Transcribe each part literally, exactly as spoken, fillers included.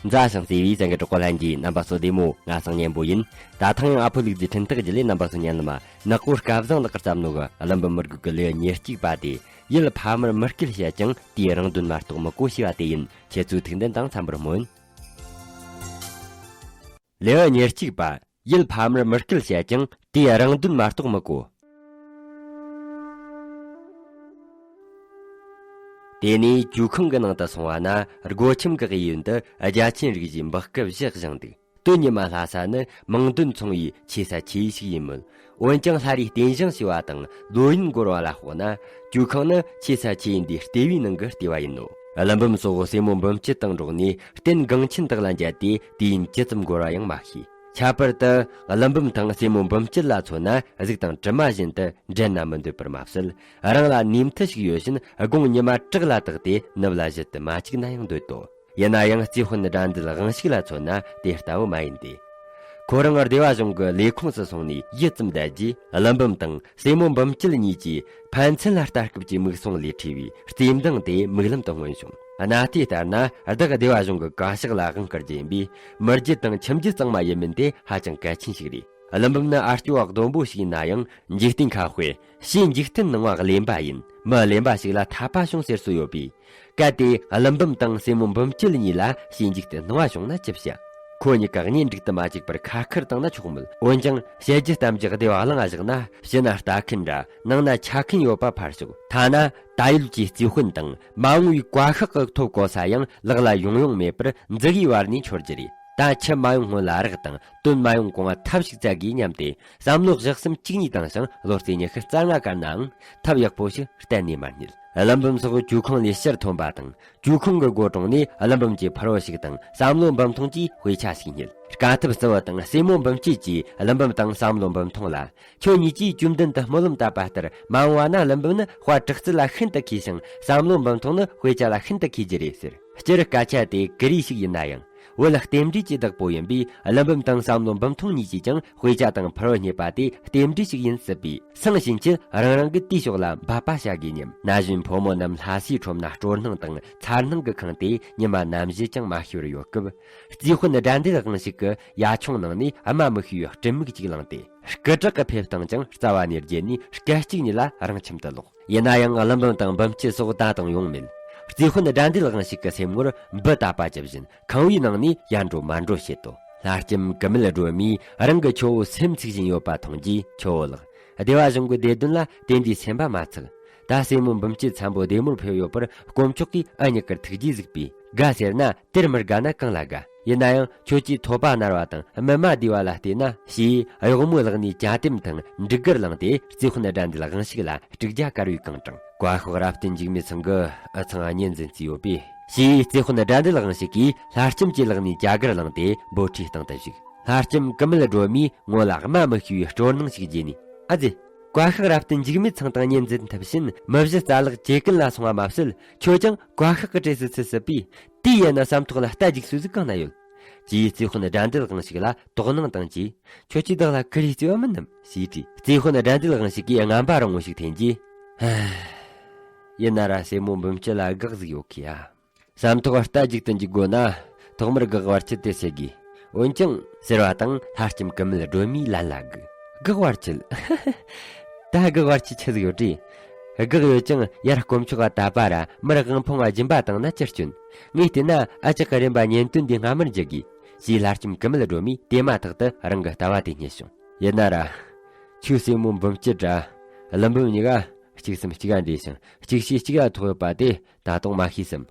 མཛའ་ཞིང་བརྩེ་བའི་སེང་གེ་གྲོགས་པོ་ལྷན་རྒྱས། རྣམ་པ་ཚོ་བདེ་མོ། ང་སང་ཉན་པོ་ཡིན། ད་ཐེངས་ཡང་ཨ་ཕོ་ལུག་རྫི་འཕྲིན་སྟེགས་བརྒྱུད་ལས་རྣམ་པ་ཚོ་ཉན་ལ་མ། ནག་པོ་སྐལ་བཟང་ལགས་ཀྱིས་བརྩམས་ནོ་གི་ཀླུ་འབུམ་མི་རྒོད་ཀྱི་ལེའུ་ཉེར་གཅིག་པ་དེ། ཡུལ་ཕ་མར་མི་སྐད་བཤད་ཀྱང་དེའི་རང་དོན་མ་གཏོགས་མི་གོ་ཞེས་པ་དེ་ཡིན། ཁྱེད་ཚོས་ཐུགས་འདུན་དང་འཚམ་པར་སྨོན། ལེའུ་ཉེར་གཅིག་པ། ཡུལ་ཕ་མར་མི་སྐད་བཤད་ཀྱང་དེའི་རང་དོན་མ་གཏོགས་མི་གོ། དེ་ནས་ཇོ་ཁང་གི་ནང་དུ་སོང་བ་ན། སྒོ་ཁྱིམ་གྱི་གཡས་གཡོན་དུ་རྒྱ་ཆེན་རིགས་བཞིའི་འབག་སྐབས་བཞི་བཞེངས་འདུག། དོན་ཉི་མ་ལྷ་ས་ནི་མིང་དོན་མཚུངས་པའི་ཆེ་ས་ཆེ་ཡུལ་ཞིག་ཡིན་མོད། འོན་ཀྱང་ལྷ་རིས་རྟེན་བཞེངས་བྱས་པ་དང་ལོ་ཡུན་འགོར་བ་ལ་དཔགས་ན། ཇོ་ཁང་ནི་ཆེ་ས་ཆེ་ཡུལ་འདིའི་ལྟེ་བའི་ནང་གི་ལྟེ་བ་ཡིན་ནོ། ཀླུ་འབུམ་སོགས་སྲས་མོ་འབུམ་སྐྱིད་དང་འགྲོགས་ནས་རྟེན་འགངས་ཆེན་དག་ལ་མཇལ་ཏེ། དུས་ཡུན་ཇི་ཙམ་འགོར་བ་ཡང་མ་ཤེས། ཁྱད་པར་དུ་ཀླུ་འབུམ་དང་སྲས་མོ་འབུམ་སྐྱིད་ལ་མཚོན་ན། གཟུགས་དང་གྲིབ་མ་བཞིན་དུ་འགྲན་ན་མི་འདོད་པར་མ་ཟད། རང་ལ་ནུས་མཐུ་ཞིག་ཡོད་བཞིན། དགུང་ཉི་མ་བྲག་ལ་བཏེགས་ཏེ་ནུབ་ལ་གཞུད་དུ་མ་བཅུག་ན་ཡང་འདོད་དོ། ཡིན་ན་ཡང་རྩིས་དཔོན་དགྲ་འདུལ་དབང་ཕྱུག་ལ་མཚོན་ན་དེ་ལྟ་བུ་མ་ཡིན་ཏེ། ཁོ་རང་སྡེ་བ་གཞུང་གི་ལས་ཁུངས་སུ་སོང་ནས་ཡུད་ཙམ་བསྡད་རྗེས། ཀླུ་འབུམ་དང་སྲས་མོ་འབུམ་སྐྱིད་གཉིས་ཀྱིས་ཕན་ཚུན་ལ་ལྟ་སྐབས་ཀྱི་མིག་ཟུང་ལས་འཕྲོས་པའི་རྩེ་མདངས་དེ་མིག་ལམ་དུ་མངོན་བྱུང་། གནའ་དུས་ལྟར་ན། བདག་སྡེ་བ་གཞུང་གི་གང་ཟག་ལ་དབང་བསྐུར་རྒྱུ་ཡིན་པས། མི་རྒྱུད་དང་ཁྱིམ་རྒྱུད་གཙང་མ་ཡིན་མིན་དེ་ཧ་ཅང་གལ་ཆེན་ཞིག་རེད། ཀླུ་འབུམ་ནི་ཨ་སྐྱོ་བ་སྡོམ་པོ་ཞིག་ཡིན་ན་ཡང་། འཇིག་རྟེན་ཁ་དཔེ། ཕྱིའི་འཇིག་རྟེན་སྣང་བ་གླེན་པ་ཡིན། མི་གླེན་པ་ཞིག་ལ་འཐད་པ་བྱུང་ཟེར་སྲོལ་ཡོད་པས། གལ་ཏེ་ཀླུ་འབུམ་དང་སྲས་མོ་འབུམ་སྐྱིད་གཉིས་ལ་ཕྱིའི་འཇིག་རྟེན་སྣང་བ་བྱུང་ན་ཅི་བྱ། ཁོ་གཉིས་ཀ་གཉེན་སྒྲིག་ཏུ་མ་བཅུག་པར་ཁ་ཁུར་བཏང་ན་ཆོག་མོད། འོན་ཀྱང་བཤད་རྒྱུ་གཏམ་རྒྱུད་སྡེ་བ་གླིང་ང་བཞག་ན། ཕྱི་ན་ལྟ་མཁན་འདྲ། ནང་ན་འཆའ་མཁན་ཡོད་པ་ཕར་ཞོག། ཐ་ན་ད་ཡོད་ཀྱི་རྩིས་དཔོན་དང་མ་འོངས་པའི་བཀའ་ཤག་གི་ཐོབ་གོ་ས་ཡང་ལག་ལ་ཡོང་ཡོང་མེད་པར་མཛུ་གུའི་བར་ནས་འཆོར་རྒྱུ་རེད། ད་ཁྱི་མ་ཡོང་སྔོན་ལ་རེག་དང་། དོན་མ་ཡོང་གོང་ང་ཐབས་ཤིག་བཙལ་དགོས་སྙམ་སྟེ། བསམ་བློ་བཞག་གསུམ་གཅིག་གཉིས་བཏང་ཞིང་། ལོ་རྩེ་ཉི་ཤུ་རྩ་ལྔ་བཀལ་ནའང་ཐབས་ཡག་པོ་ཞིག་གཏན་ནས་མ་རྙེད། ཀླུ་འབུམ་སོགས་ཇོ་ཁང་ལས་ཕྱིར་ཐོན་པ་དང་། ཇོ་ཁང་གི་སྒོ་དྲུང་ནས་ཀླུ་འབུམ་གྱི་ཕུར་བུ་ཞིག་དང་བསམ་བློ་འབུམ་ཐོང་གིས་དཔེ་ཆ་ཞིག་རྙེད། དཀའ་ཐུབ་རྩི་བ་དང་སྲས་མོ་འབུམ་སྐྱིད་ཀྱིས་ཀླུ་འབུམ་དང་བསམ་བློ་འབུམ་ཐོང་ལ། ཁྱོད་གཉིས་ཀྱིས་བཅོམ་ལྡན་དུ་སྨོན་ལམ་བཏབ་པ་ལྟར། མ་འོངས་པ་ན་ཀླུ་འབུམ་ནི་དཔའ་དྲག་རྩལ་ལ་ཤིན་ཏུ་མཁས་ཤིང་། བསམ་བློ་འབུམ་ཐོང་ནི་དཔེ་ཆ་ལ་ཤིན་ཏུ་མཁས་རྒྱུ་རེད་ཟེར། སྤྱིར་སྐད་ཆ་དེ་ཀུ་རེ་ཞིག་ཡིན་ན་ཡང་། བོད་རྟེན་འབྲེལ་གྱི་བདག་པོ་ཡིན་པས། ཀླུ་འབུམ་དང་བསམ་བློ་འབུམ་ཐོང་གཉིས་ཀྱིས་ཀྱང་དཔེ་ཆ་དང་ཕུར་བུ་རྙེད་པ་དེ་རྟེན་འབྲེལ་ཞིག་ཡིན་སྲིད་པས། སང་ཕྱིན་ཆད་རང་རང་གི་དེའི་ཕྱོགས་ལ་འབབ་པ་བྱ་དགོས་སྙམ། ན་གཞོན་ཕོ་མོ་རྣམས་ལྷ་སའི་ཁྲོམ་ན་སྤྲོ་སྣང་དང་མཚར་སྣང་གི་ཁང་དེ་ཉི་མ་ནམ་བཞི་ཀྱང་མ་ཤོར་ཡོད་སྐབས། རྩིས་དཔོན་དགྲ་འདུལ་དབང་ཕྱུག་གིས་ཡ་ཆུང་ནང་ནས་སྨྲ་མི་ཤེས་པའི་སྤྲིན་མིག་ཅིག་བླངས་ཏེ། སྐུ་དྲག་གི་ཕེབས་སྟངས་ཀྱང་རྩ་བ་ནས་བརྗེད་ནས། སྐད་ཅིག་ཉིད་ལ་རང་ཁྱིམ་དུ་ལོག། ཡིན་ན་ཡང་ཀླུ་འབུམ་དང་འབུམ་སྐྱིད་སོགས་ད་དུང་ཡོང་མེད། རྩིས་དཔོན་དགྲ་འདུལ་དབང་ཕྱུག་གི་སེམས་ངོར་འབུ་བཏབ་པ་ཇི་བཞིན། ཁང་བའི་ནང་ནས་ཡར་འགྲོ་མར་འགྲོ་བྱེད་དོ། ལྷ་ལྕམ་ཀུ་མུད་སྒྲོལ་མས་རང་གི་ཁྱོ་བོ་སེམས་འཚིག་བཞིན་ཡོད་པ་མཐོང་རྗེས། ཁྱོ་བོ་ལགས། སྡེ་བ་གཞུང་གི་སྡེ་དོན་ལ་དེ་འདྲའི་སེམས་པ་མ་ཚུགས། ད་སྲས་མོ་འབུམ་སྐྱིད་འཚམ་པོ་བདེ་མོར་ཕེབས་ཡོད་པར། དཀོན་མཆོག་གིས་འུ་གཉིས་ཀར་ཐུགས་རྗེས་གཟིགས་པས། དགའ་ཟེར་ན་དེར་མི་དགའ་ན་གང་ལ་དགའ། ཡིན་ན་ཡང་ཁྱོད་ཀྱིས་ཐོད་པ་ནར་བ་དང་སྨིན་མ་བསྡུས་པ་ལ་བལྟས་ན། ཞེས་གཡོག་མོའི་ལག་ནས་གྱ་ལྟེམ་དང་འབྲུ་གུར་བླངས་ཏེ། རྩིས་དཔོན་དགྲ་འདུལ་དབང་ཕྱུག་ལ་དཀྲུག་རྒྱ་དཀར་བོས་བཀང་དྲངས། བཀའ་ཤག་རབ་བརྟན་འཇིགས་མེད་ཚང་གིས་འུ་ཚང་གཉེན་འཛིན་བརྩིས་ཡོད་པས། ཞེས་རྩིས་དཔོན་དགྲ་འདུལ་དབང་ཕྱུག་གིས་ལྷ་ལྕམ་གྱི་ལག་ནས་གྱ་གུར་བླངས་ཏེ་འབོལ་ཁྲིའི་སྟེང་དུ་བཞུགས། ལྷ་ལྕམ་ཀུ་མུད་སྒྲོལ་མས་ངོ་ལ་སྨྲ་མི་ཤེས་པའི་སྤྲོ་སྣང་ཞིག་རྒྱས་ནས། ཨ་ཙི། བཀའ་ཤག་རབ་བརྟན་འཇིགས་མེད་ཚང་དང་གཉེན་འཛིན་ཐུབ་ཕྱིན། མི་བཞི་རྩ་ལག་ཇེ་ཀུན་ལ་སོང་བ་མ་ཟད། ཁྱོད་ཀྱང་བཀའ་ཤག་གི་གྲས་སུ་ཚུད་སྲིད་པས། དེའི་ཡན་ན་བསམ་ཐོག་ལ་རྟ་རྒྱུག་སྲོལ་ཟིག་གང་ན་ཡོད། ཅེས་རྩིས་དཔོན་དགྲ་འདུལ་དབང་ཕྱུག་ལ་དོགས་སྣང་དང་བཅས། ཁྱོད་ཀྱིས་བདག་ལ་ཁུར་ཡིག་བརྩིས་པ་མིན་ནམ་ཞེས་དྲིས། རྩིས་དཔོན་དགྲ་འདུལ་དབང་ཕྱུག་གིས་རྔམ་པ་རིང་བོ་ཞིག་འཐེན་རྗེས། ཡིན་ན་ར་སྲས་མོ་འབུམ་སྐྱིད་ལ་དགག་ཟིག་ཡོད་ཁི་ཡ། བསམ་ཐོག་རྟ་རྒྱུག་ཏུ་འཇུག་དགོས་ན། ཐོག་མར་དགག་བར་ཆད་དེ་སེལ་དགོས། འོན་ཀྱང་། ཟེར་བ་དང་ལྷ་ལྕམ་ཀུ་མུད་སྒྲོལ་མས་ལན་ལ་བསྒུགས། དགག་བར་ཆད། ད་དགག་བར་ཆད་ཆི་ཟིག་ཡོད་དྲིས། དགག་ཡོད་ཀྱང་ཡར་དཀོན་མཆོག་ག་དད་པ་ར་མར་དབང་ཕོངས་ང་སྦྱིན་པ་བཏང་ན་ཅི་སྐྱོན། ངས་བལྟས་ན་ཨ་ཅག་གི་རེམ་པ་གཉེན་སྟོན་འདི་སྔ་མར་འཇལ་དགོས། ཞེས་ལྷ་ལྕམ་ཀུ་མུད་སྒྲོལ་མས་དེ་མ་ཐག་ཏུ་རང་གི་ལྟ་བ་དེ་རྙེད་བྱུང་། ཡིན་ན་ར། ཁྱོད་སྲས་མོ་འབུམ་སྐྱིད་ར། ཀླུ་འབུམ་གཉིས་ཀ་གཅིག་སེམས་གཅིག་ག་འདྲེས་ཤིང་གཅིག་ཤེས་གཅིག་ག་ཐོགས་ཡོད་པ་དེ་ད་དུང་མ་ཤེས་སམ།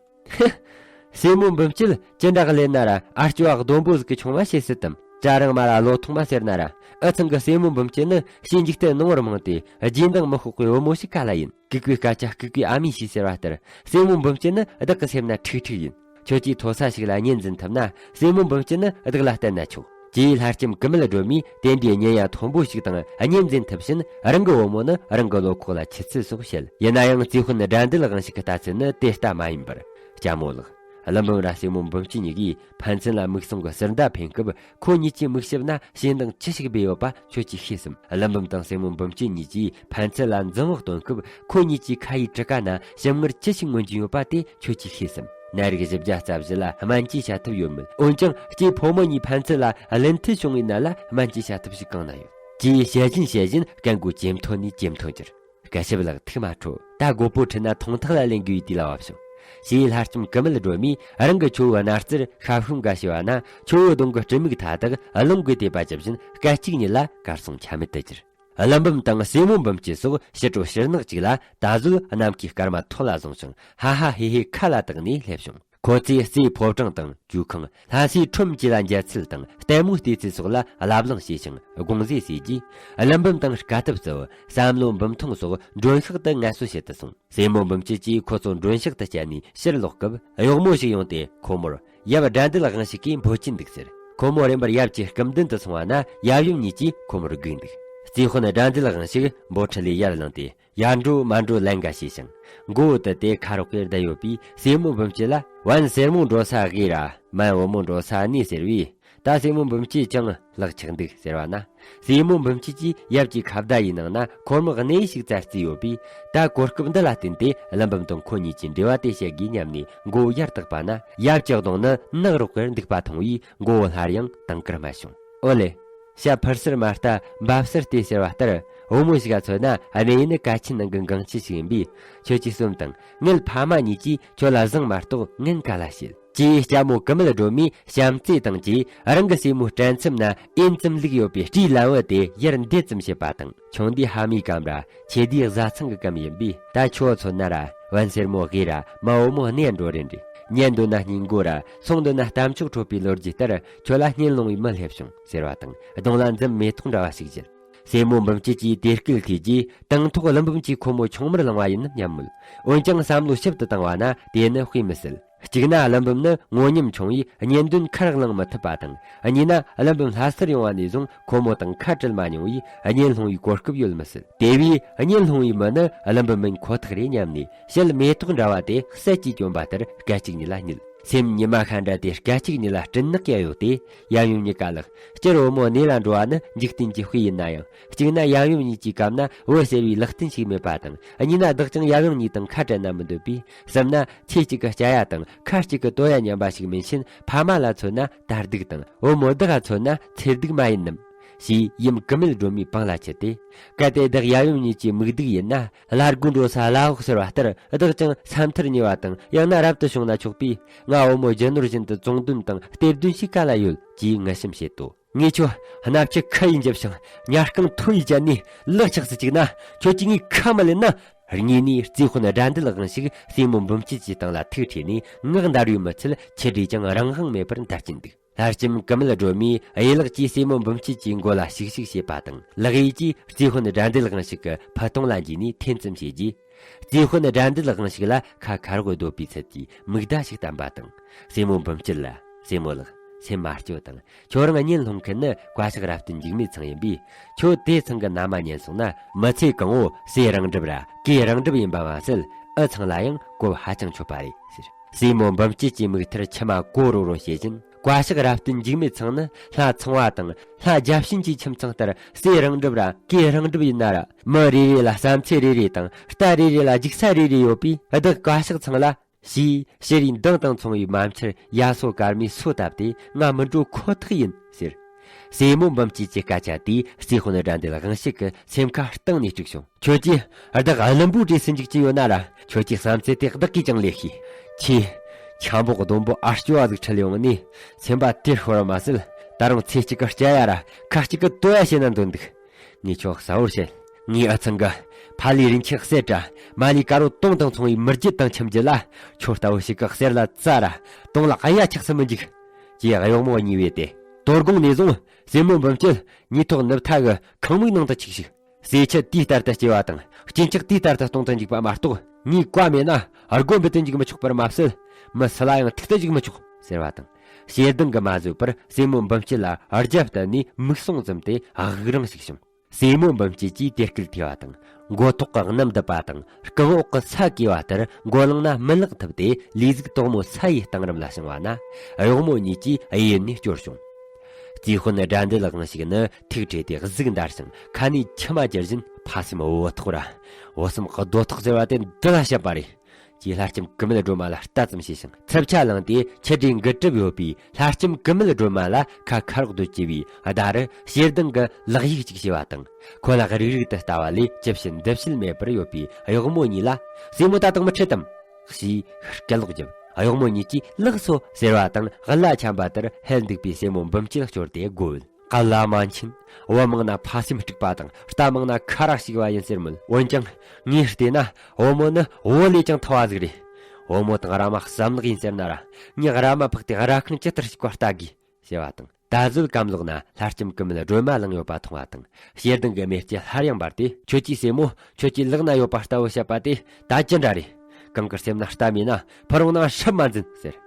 སྲས་མོ་འབུམ་སྐྱིད་ཅི་འདྲ་གི་ལས་ན་ར། ཨ་སྐྱོ་བ་སྡོམ་པོ་ཟིག་གི་ཆུང་མ་བྱེད་སྲིད་དམ། གྲྭ་རིང་མ་ར་ལོ་ཐོག་མ་ཟེར་ན་ར། འུ་ཚང་གི་སྲས་མོ་འབུམ་སྐྱིད་ནི་ཕྱིའི་འཇིག་རྟེན་སྣང་བར་མང་སྟེ། རྗེས་འདང་མི་ཤོག་པའི་བུ་མོ་ཞིག་ག་ལ་ཡིན། ལྐུགས་པའི་སྐད་ཆ་ལྐུགས་པའི་ཨ་མས་ཤེས་ཟེར་བ་ལྟར། སྲས་མོ་འབུམ་སྐྱིད་ནི་བདག་གི་སེམས་ན་ཁྲིག་ཁྲིག་ཡིན། ཁྱོད་ཀྱིས་མཐོ་ས་ཞིག་ལ་གཉེན་འཛིན་ཐུབ་ན། སྲས་མོ་འབུམ་སྐྱིད་ནི་བདག་ལ་གཏད་ན་ཆོག། ཅེས་ལྷ་ལྕམ་ཀུ་མུད་སྒྲོལ་མས་དེ་འདྲའི་གཉེན་ཡ་མཐོན་པོ་ཞིག་དང་གཉེན་འཛིན་ཐུབ་ཕྱིན། རང་གི་བུ་མོ་ནི་རང་གི་བློ་ཁོག་ལ་ཆུད་ཟོས་སོགས་བཤད། ཡིན་ན་ཡང་རྩིས་དཔོན་དགྲ་འདུལ་དབང་ཕྱུག་གི་ལྟ་ཚུལ་ནི་དེ་ལྟ་མ་ཡིན་པར། ལྕམ་མོ་ལགས། ཀླུ་འབུམ་ར་སྲས་མོ་འབུམ་སྐྱིད་གཉིས་ཀྱིས་ཕན་ཚུན་ལ་མིག་ཟུང་གི་ཟུར་མདའ་འཕེན་སྐབས། ཁོ་གཉིས་ཀྱི་མིག་ཞིབ་ན་ཞེ་འདང་ཅི་ཞིག་སྦས་ཡོད་པ་ཁྱོད་ཀྱིས་ཤེས་སམ། ཀླུ་འབུམ་དང་སྲས་མོ་འབུམ་སྐྱིད་གཉིས་ཀྱིས་ཕན་ཚུན་ལ་འཛུམ་བག་སྟོན་སྐབས། ཁོ་གཉིས་ཀྱི་ཁ་ཡི་གྲུ་ཁ་ན་ཞིམ་མངར་ཅི་ཞིག་མངོན་གྱིན་ཡོད་པ་དེ་ཁྱོད་ཀྱིས་ཤེས་སམ། ནད་རིགས་བཞི་བརྒྱ་རྩ་བཞི་ལ་སྨན་བཅོས་བྱ་ཐབས་ཡོད་མོད། འོན་ཀྱང་སྐྱེས་ཕོ་མོ་གཉིས་ཕན་ཚུན་ལ་བླུན་ཐེ་བྱུང་བའི་ནད་ལ་སྨན་བཅོས་བྱ་ཐབས་ཤིག་གང་ན་ཡོད། ཅེས་བཤད་བཞིན་བཤད་བཞིན་སྐད་མགོ་ཇེ་མཐོ་ནས་ཇེ་མཐོར་གྱུར། སྐུ་ཞབས་ལགས་ཐུགས་མ་ཁྲོ། ད་སྒོ་པོ་ཁྲིད་ན་ཐོང་ཐག་ལ་ལེན་དགོས་པའི་དུས་ལ་བབ་བྱུང་། ཞེས་ལྷ་ལྕམ་ཀུ་མུད་སྒྲོལ་མས་རང་གི་ཁྱོ་བོའི་རྣ་རྩར་ཤབ་ཤུབ་འགའ་བྱས་པ་ན། ཁྱོ་བོའི་གདོང་གི་སྤྲིན་མིག་མཐའ་དག་རླུང་གིས་དེད་པ་ཇི་བཞིན་སྐད་ཅིག་ཉིད་ལ་གར་སོང་ཆ་མེད་དུ་གྱུར། ཀླུ་འབུམ་དང་སྲས་མོ་འབུམ་སྐྱིད་སོགས་ཕྱི་དྲོ་ཕྱིར་ནག་ཅིག་ལ་ད་གཟོད་གནམ་གྱི་སྐར་མ་ཐོག་ལ་བཟུང་ཞིང་ཧ་ཧ་ཧེ་ཧེ་ཁ་ལ་བཏགས་ནས་སླེབས་བྱུང་། ཁོ་ཚོས་རྩེའི་ཕོ་བྲང་དང་། ཇོ་ཁང་། ལྷ་སའི་ཁྲོམ་བཅས་ལ་མཇལ་ཚུལ་དང་ལྟད་མོ་བལྟས་ཚུལ་སོགས་ལ་བླ་བླང་བྱས་ཤིང་དགོངས་རྫས་ཟོས་རྗེས། ཀླུ་འབུམ་དང་དཀའ་ཐུབ་གཙོ་བོ་བསམ་བློ་འབུམ་ཐོང་སོགས་མགྲོན་ཤག་ཏུ་ངལ་གསོ་བྱེད་དུ་སོང་། སྲས་མོ་འབུམ་སྐྱིད་ཀྱིས་ཁོ་ཚོ་མགྲོན་ཤག་ཏུ་བསྐྱལ་ནས་ཕྱིར་ལོག་སྐབས། གཡོག་མོ་ཞིག་ཡོང་སྟེ་ཁོ་མོར་ཡབ་དགྲ་འདུལ་དབང་ཕྱུག་གིས་འབོད་ཀྱིན་འདུག་ཟེར། ཁོ་མོ་རིམ་པར་ཡབ་ཀྱི་སྐུ་མདུན་དུ་སོང་བ་ན། ཡབ་ཡུམ་གཉིས་ཀྱིས་ཁོ་མོར་སྒུག་འདུག། རྩིས་དཔོན་དགྲ་འདུལ་དབང་ཕྱུག་འབོལ་ཁྲི་ལས་ཡར་ལངས་ཏེ། ཡར་འགྲོ་མར་འགྲོ་ལན་འགའ་བྱས་ཤིང་། མགོ་བོ་དུད་དེ་ཁ་རོག་གེར་བསྡད་ཡོད་པས། སྲས་མོ་འབུམ་སྐྱིད་ལ། བན་སེར་མོ་འགྲོ་ས་དགོས་ར། མན་བུ་མོ་འགྲོ་ས་གནས་ཟེར་བས། ད་སྲས་མོ་འབུམ་སྐྱིད་ཀྱང་ལག་ཆགས་འདུག་ཟེར་བ་ན། སྲས་མོ་འབུམ་སྐྱིད་ཀྱིས་ཡབ་ཀྱི་ཁ་བརྡ་ཡི་ནང་ན་ཁོར་མོ་གནས་ཤིག་བཙལ་རྩིས་ཡོད་པས། ད་གོ་སྐབས་འདི་ལ་བརྟེན་ཏེ་ཀླུ་འབུམ་དང་ཁོ་གཉིས་ཀྱི་འབྲེལ་བ་དེ་བཤད་དགོས་སྙམ་ནས་མགོ་བོ་ཡར་བཏེགས་པ་ན། ཡབ་ཀྱི་གདོང་ནི་ནག་རོག་གེར་འདུག་པ་མཐོང་བས། མགོ་བོ་སླར་ཡང་དེང་གར་སྨད་བྱུང་། ཨོ་ལེ། ཤ་འཕུར་སར་མ་ལྟ་འབབ་སར་བལྟས་ཟེར་བ་ལྟར། བུ་མོ་ཞིག་ག་མཚོན་ན་གནས་ཡུལ་ནི་གལ་ཆེན་ནང་གི་འགངས་ཆེ་ཞིག་ཡིན་པས། ཁྱོད་ཀྱིས་གསུངས་དང་། ངེད་ཕ་མ་གཉིས་ཀྱིས་ཁྱོད་ལ་བཟང་མ་གཏོགས་ངན་ག་ལ་བྱེད། ཅེས་ལྕམ་མོ་ཀུ་མུད་སྒྲོལ་མས་བྱམས་བརྩེ་དང་བཅས། རང་གི་སྲས་མོའི་སྤྲིན་ཚབ་ན་ཨེན་ཙམ་ལུག་ཡོད་པའི་སྤྲེའུ་ལན་བུ་དེ་ཡར་འདེད་ཙམ་བྱེད་པ་དང་། ཁྱུང་འདིའི་ཕ་མའི་སྐམ་ར། ཁྱེད་འདིའི་བཟའ་ཚང་གི་སྐམ་ཡིན་པས། ད་ཁྱོད་མཚོན་ན་ར། བན་སེར་མོ་དགོས་ར། མན་བུ་མོ་གནས་འགྲོ་རན་རེད། ཉལ་འདོད་ན་སྙིང་མགོ་ར། སོང་འདོད་ན་གཏམ་ཆོག་འཕྲོད་པའི་ལོ་རྒྱུས་ལྟར། ཁྱོད་ལ་གཉེན་སློང་བའི་མི་སླེབས་བྱུང་ཟེར་བ་དང་། གདོང་ལ་འཛུམ་མེ་ཏོག་འདྲ་བ་ཞིག་བཞད། སྲས་མོ་འབུམ་སྐྱིད་ཀྱིས་དེ་སྐད་ཐོས་རྗེས། དང་ཐོག་ཀླུ་འབུམ་གྱིས་ཁོ་མོ་ཆུང་མར་བླངས་པ་ཡིན་ནམ་སྙམ་མོད། འོན་ཀྱང་བསམ་བློ་ཞིབ་ཏུ་བཏང་བ་ན། དེ་ནི་དཔེ་མི་སྲིད། གཅིག་ན་ཀླུ་འབུམ་ནི་ངོ་ཉམས་ཆུང་བས་གཉེན་འདུན་ཁ་རག་ལངས་མི་ཐུབ་པ་དང་། གཉིས་ན་ཀླུ་འབུམ་ལྷ་སར་ཡོང་བ་ནས་བཟུང་ཁོ་མོ་དང་ཁ་བྲལ་མ་མྱོང་བས་གཉེན་སློང་བའི་གོ་སྐབས་ཡོད་མི་སྲིད། དེ་བས་གཉེན་སློང་བའི་མི་ནི་ཀླུ་འབུམ་མིན་ཁོ་ཐག་རེད་སྙམ་ནས། ཞལ་མེ་ཏོག་འདྲ་བ་དེ་གསེར་གྱིས་གྱོན་པ་ལྟར་སྐད་ཅིག་ཉིད་ལ་བསྙིལ། སེམས་ཉི་མ་ཤར་འདྲ་དེ་སྐད་ཅིག་ཉིད་ལ་སྤྲིན་ནག་གིས་གཡོགས་ཏེ། ཡབ་ཡུམ་གཉིས་ཀ་ལགས། སྤྱིར་བུ་མོ་གནས་ལ་འགྲོ་བ་ནི་འཇིག་རྟེན་གྱི་དཔེ་ཡིན་ན་ཡང་། གཅིག་ན་ཡབ་ཡུམ་གཉིས་ཀྱི་སྐམ་ན་བུ་ཟེར་བའི་ལེགས་བསྟན་ཞིག་མེད་པ་དང་། གཉིས་ན་བདག་ཀྱང་ཡབ་ཡུམ་གཉིས་དང་ཁ་བྲལ་ན་མི་འདོད་པས། གསུམ་ན་ཚེ་གཅིག་གི་སྐྱ་ཡ་དང་ཁ་གཅིག་གི་དོ་ཡ་མཉམ་པ་ཞིག་མིན་ཕྱིན། ཕ་མ་ལ་མཚོན་ན་དར་སྡུག་དང་། བུ་མོ་བདག་ལ་མཚོན་ན་ཚེ་སྡུག་མ་ཡིན་ནམ། ཞེས་ཡུམ་ཀུ་མུད་སྒྲོལ་མའི་པང་ལ་ཁྱེར་ཏེ། གལ་ཏེ་བདག་ཡབ་ཡུམ་གཉིས་ཀྱི་མིག་སྡུག་ཡིན་ན། བླ་སྒོ་འགྲོ་ས་བླ་འོག་ཟེར་བ་ལྟར། བདག་ཀྱང་ས་མཐར་ཉེ་བ་དང་། ཡང་ན་རབ་ཏུ་བྱུང་ན་ཆོག་པས། ང་བུ་མོ་རྒྱུ་ནོར་བཞིན་དུ་བཙོང་དོན་དང་སྟེར་དོན་ཞིག་ག་ལ་ཡོད། ཅེས་ངུ་ཞིམ་བྱེད་དོ། ངས་ཁྱོད་སྣབས་ཀྱི་ཁུ་ཡིས་འཇིབས་ཤིང་ཉ་རྐང་ཐོ་ཡིས་བཅད་ནས་ལག་ཆགས་སུ་བཅུག་ན། ཁྱོད་ཀྱིས་ངའི་ཁ་མི་ལེན་ན། གཉིས་ནས་རྩིས་དཔོན་དགྲ་འདུལ་དབང་ཕྱུག་སྲས་མོ་འབུམ་སྐྱིད་ཀྱི་སྟེང་ལ་ཐུགས་ཁྲོས་ནས་ངག་འདར་བའི་མི་ཚད་ཁྱི་འདྲས་ཀྱང་རང་དབང་མེད་པར་འདར་གྱིན་འདུག། ལྷ་ལྕམ་ཀུ་མུད་སྒྲོལ་མས་གཡས་ལག་གིས་སྲས་མོ་འབུམ་སྐྱིད་ཀྱི་མགོ་ལ་ཤིག་ཤིག་བྱས་པ་དང་། ལག་གཡས་ཀྱིས་རྩིས་དཔོན་དགྲ་འདུལ་དབང་ཕྱུག་གི་ཕུ་ཐུང་ལ་འཇུས་ནས་འཐེན་ཙམ་བྱས་རྗེས། རྩིས་དཔོན་དགྲ་འདུལ་དབང་ཕྱུག་ལ་ཁ་ཁ་རོག་སྡོད་པའི་ཚུལ་གྱིས་མིག་བརྡ་ཞིག་བསྟན་པ་དང་། སྲས་མོ་འབུམ་སྐྱིད་ལ། སྲས་མོ་ལགས། སེམས་མ་སྐྱོ་དང་། ཁྱོད་རང་གཉེན་སློང་མཁན་ནི་བཀའ་ཤག་རབ་བརྟན་འཇིགས་མེད་ཚང་ཡིན་པས། ཁྱོད་དེ་ཚང་གི་མནའ་མ་ཉན་སོང་ན། མི་ཚེ་གང་བོ་ཟས་རང་གྲུབ་ར་གོས་རང་གྲུབ་ཡིན་པ་མ་ཟད། འུ་ཚང་ལ་ཡང་གོ་ཧ་ཅང་ཆོད་པ་རེད་ཟེར། སྲས་མོ་འབུམ་སྐྱིད་ཀྱི་མིག་མཐར་མཆི་མ་གོ་རོ་རོ་བྱེད་བཞིན། བཀའ་ཤག་རབ་བརྟན་འཇིགས་མེད་ཚང་ནི་ལྷ་ཚངས་པ་དང་ལྷ་བརྒྱ་བྱིན་གྱི་ཁྱིམ་ཚང་ལྟར། ཟས་རང་གྲུབ་ར་གོས་རང་གྲུབ་ཡིན་ན་ར། མི་རེ་རེ་ལ་བསམ་ཚུལ་རེ་རེ་དང་། རྟ་རེ་རེ་ལ་རྒྱུག་ས་རེ་རེ་ཡོད་པས། བདག་བཀའ་ཤག་ཚང་ལ། ཞེས་ཕྱིར་རེའི་མདངས་དང་མཚུངས་པའི་མ་མཆིར་ཡ་སོ་དཀར་མོའི་སོ་བཏབ་སྟེ། ང་མི་འགྲོ་ཁོ་ཐག་ཡིན་ཟེར། སྲས་མོ་འབུམ་སྐྱིད་ཀྱི་སྐད་ཆ་དེས་རྩིས་དཔོན་དགྲ་འདུལ་དབང་ཕྱུག་གི་སེམས་ཁ་གཏིང་ནས་དཀྲུགས་བྱུང་། ཁྱོད་ཀྱིས་བདག་བླུན་པོའི་གྲས་སུ་འཇུག་རྒྱུ་ཡོད་ན་ར། ཁྱོད་ཀྱི་བསམ་ཚུལ་དེ་བདག་གིས་ཀྱང་ལས་ཤེས། ཁྱེད་འཁྱམ་པོ་ལྡོམ་པོ་ཨ་སྐྱོ་བ་ཟིག་ཁྲིད་ཡོང་ནས་སེམས་པ་དེར་ཤོར་བ་མ་ཟད། ད་རུང་ཚེ་གཅིག་གི་སྐྱ་ཡ་ར་ཁ་གཅིག་གི་དོ་ཡ་བྱེད་ན་འདོད་འདུག། ངས་ཁྱོད་གསལ་བོར་བཤད། ངའི་འུ་ཚང་གི་ཕ་ལུའི་རིན་ཆེན་གསེར་ར་མ་ལུའི་དཀར་བོ་དུང་དང་མཚུངས་པའི་མི་རྒྱུད་དང་ཁྱིམ་རྒྱུད་ལ། ཁྱོད་ལྟ་བུ་ཞིག་གི་གསེར་ལ་རྩྭ་ར་དུང་ལ་གཡའ་ཆགས་སུ་མི་འཇུག། ཅེས་གཡོག་མོ་གཉིས་པོས་དེ། དོ་དགོང་ནས་བཟུང་སྲས་མོ་འབུམ་སྐྱིད་ཉིས་ཐོག་ནུབ་མཐའ་གི་ཁང་མིག་ནང་དུ་ཆུག་ཞིག། ཟས་ཆུ་དུས་ལྟར་དུ་སྐྱེལ་བ་དང་སྐྱིན་ཆག་དུས་ལྟར་དུ་གཏོང་དུ་འཇུག་པ་མ་གཏོགས། ངའི་བཀའ་མེད་ན་སྒོ་འབུད་དུ་འཇུག་མི་ཆོག་པར་མ་ཟད། མི་སུ་ལ་ཡང་ཐུག་ཏུ་འཇུག་མི་ཆོག་ཟེར་བ་དང་། ཞེ་སྡང་གིས་མ་བཟོད་པར་སྲས་མོ་འབུམ་སྐྱིད་ལ་རྒྱབ་བསྟན་ནས་མིག་ཟུང་བཙུམས་ཏེ་དབུགས་རིང་ཞིག་བྱུང་། སྲས་མོ་འབུམ་སྐྱིད་ཀྱིས་དེ་སྐད་ཐོས་པ་དང་། མགོ་ཐོག་གི་གནམ་བརྡིབས་པ་དང་། རྐང་འོག་གི་ས་གོས་པ་ལྟར། མགོ་ལངས་ན་མི་ལག་ཐུབ་སྟེ། ལུས་གཟུགས་དོག་མོ་ས་ཡི་གཏིང་རིམ་ལ་བྱིང་བ་ན། གཡོག་མོ་གཉིས་ཀྱིས་གཡས་གཡོན་ནས་སྐྱོར་བྱུང་། རྩིས་དཔོན་དགྲ་འདུལ་དབང་ཕྱུག་ནི་ཐུགས་ཁྲོས་ཏེ་གཟུགས་འདར་ཞིང་ཁ་ནས་མཆི་མ་གྱེར་བཞིན། ཕ་སེམས་བུ་ཐོག་ར། བུ་སེམས་རྡོ་ཐོག་ཟེར་བ་དེ་འདི་ལ་བཤད་པ་རེད། ཅེས་ལྷ་ལྕམ་ཀུ་མུད་སྒྲོལ་མ་ལ་ལྟ་ཙམ་བྱས་ཤིང་ཚབས་ཆ་བླངས་ཏེ། ཆུ་དྲེའི་འགུལ་གྲུབ་ཡོད་པའི་ལྷ་ལྕམ་ཀུ་མུད་སྒྲོལ་མ་ལ་ཁ་ཁ་རོག་ཏུ་གྱེས་པའི་བརྡ་རུ་ཞེ་སྡང་གི་ལག་གཡུག་ཅིག་བྱས་པ་དང་། ཁོ་ལ་རིག་རིག་ཏུ་ལྟ་བ་ལས་ཅི་བྱེད་འདི་བྱེད་མེད་པར་ཡོད་པའི་གཡོག་མོ་གཉིས་ལ། སྲས་མོ་ད་དུང་མི་ཁྲིད་དམ། ཞེས་སྐད་ལོག་བརྒྱབ། གཡོག་མོ་གཉིས་ཀྱིས་ལགས་སོ་ཟེར་བ་དང་། གླུ་ལ་འཆམ་པ་ལྟར་ཧད་འདུག་པའི་སྲས་མོ་འབུམ་སྐྱིད་སྐྱོར་ཏེ་བསྒོ་བལ། ག་ལ་མ་འཆིན། བུ་མང་ན་ཕ་སེམས་སྐྲག་པ་དང་། རྟ་མང་ན་ཁ་ར་ཞིག་པ་ཡིན་ཟེར་མོད། འོན་ཀྱང་ངས་བལྟས་ན་བུ་མོ་ནི་བུ་ལས་ཀྱང་ཐུ་བ་ཟིག་རེད། བུ་མོ་དང་ར་མ་གསབ་ནག་ཡིན་ཟེར་ན་ར། ངས་ར་མ་འཕགས་ཏེ་ར་ཁང་ཇི་ལྟར་ཞིག་པ་ལྟ་དགོས། ཟེར་བ་དང་། ད་གཟོད་གམ་ལོག་ན་ལྷ་ལྕམ་ཀུ་མུད་སྒྲོལ་མ་ལངས་ཡོད་པ་མཐོང་བ་དང་། ཞེ་སྡང་གི་མེ་ལྕེ་སླར་ཡང་འབར་ཏེ། ཁྱོད་ཀྱི་སྲས་མོ་ཁྱོད་ཀྱི་ལག་ན་ཡོད་པ་ལྟ་བུ་བཤད་པ་དེ་ད་ཅི་འདྲ་རེད། གང་གི་སེམས་ན་རྟ་མེད་ན་ཕུ་རུང་ན་སྲབ་མ་འཛིན་ཟེར།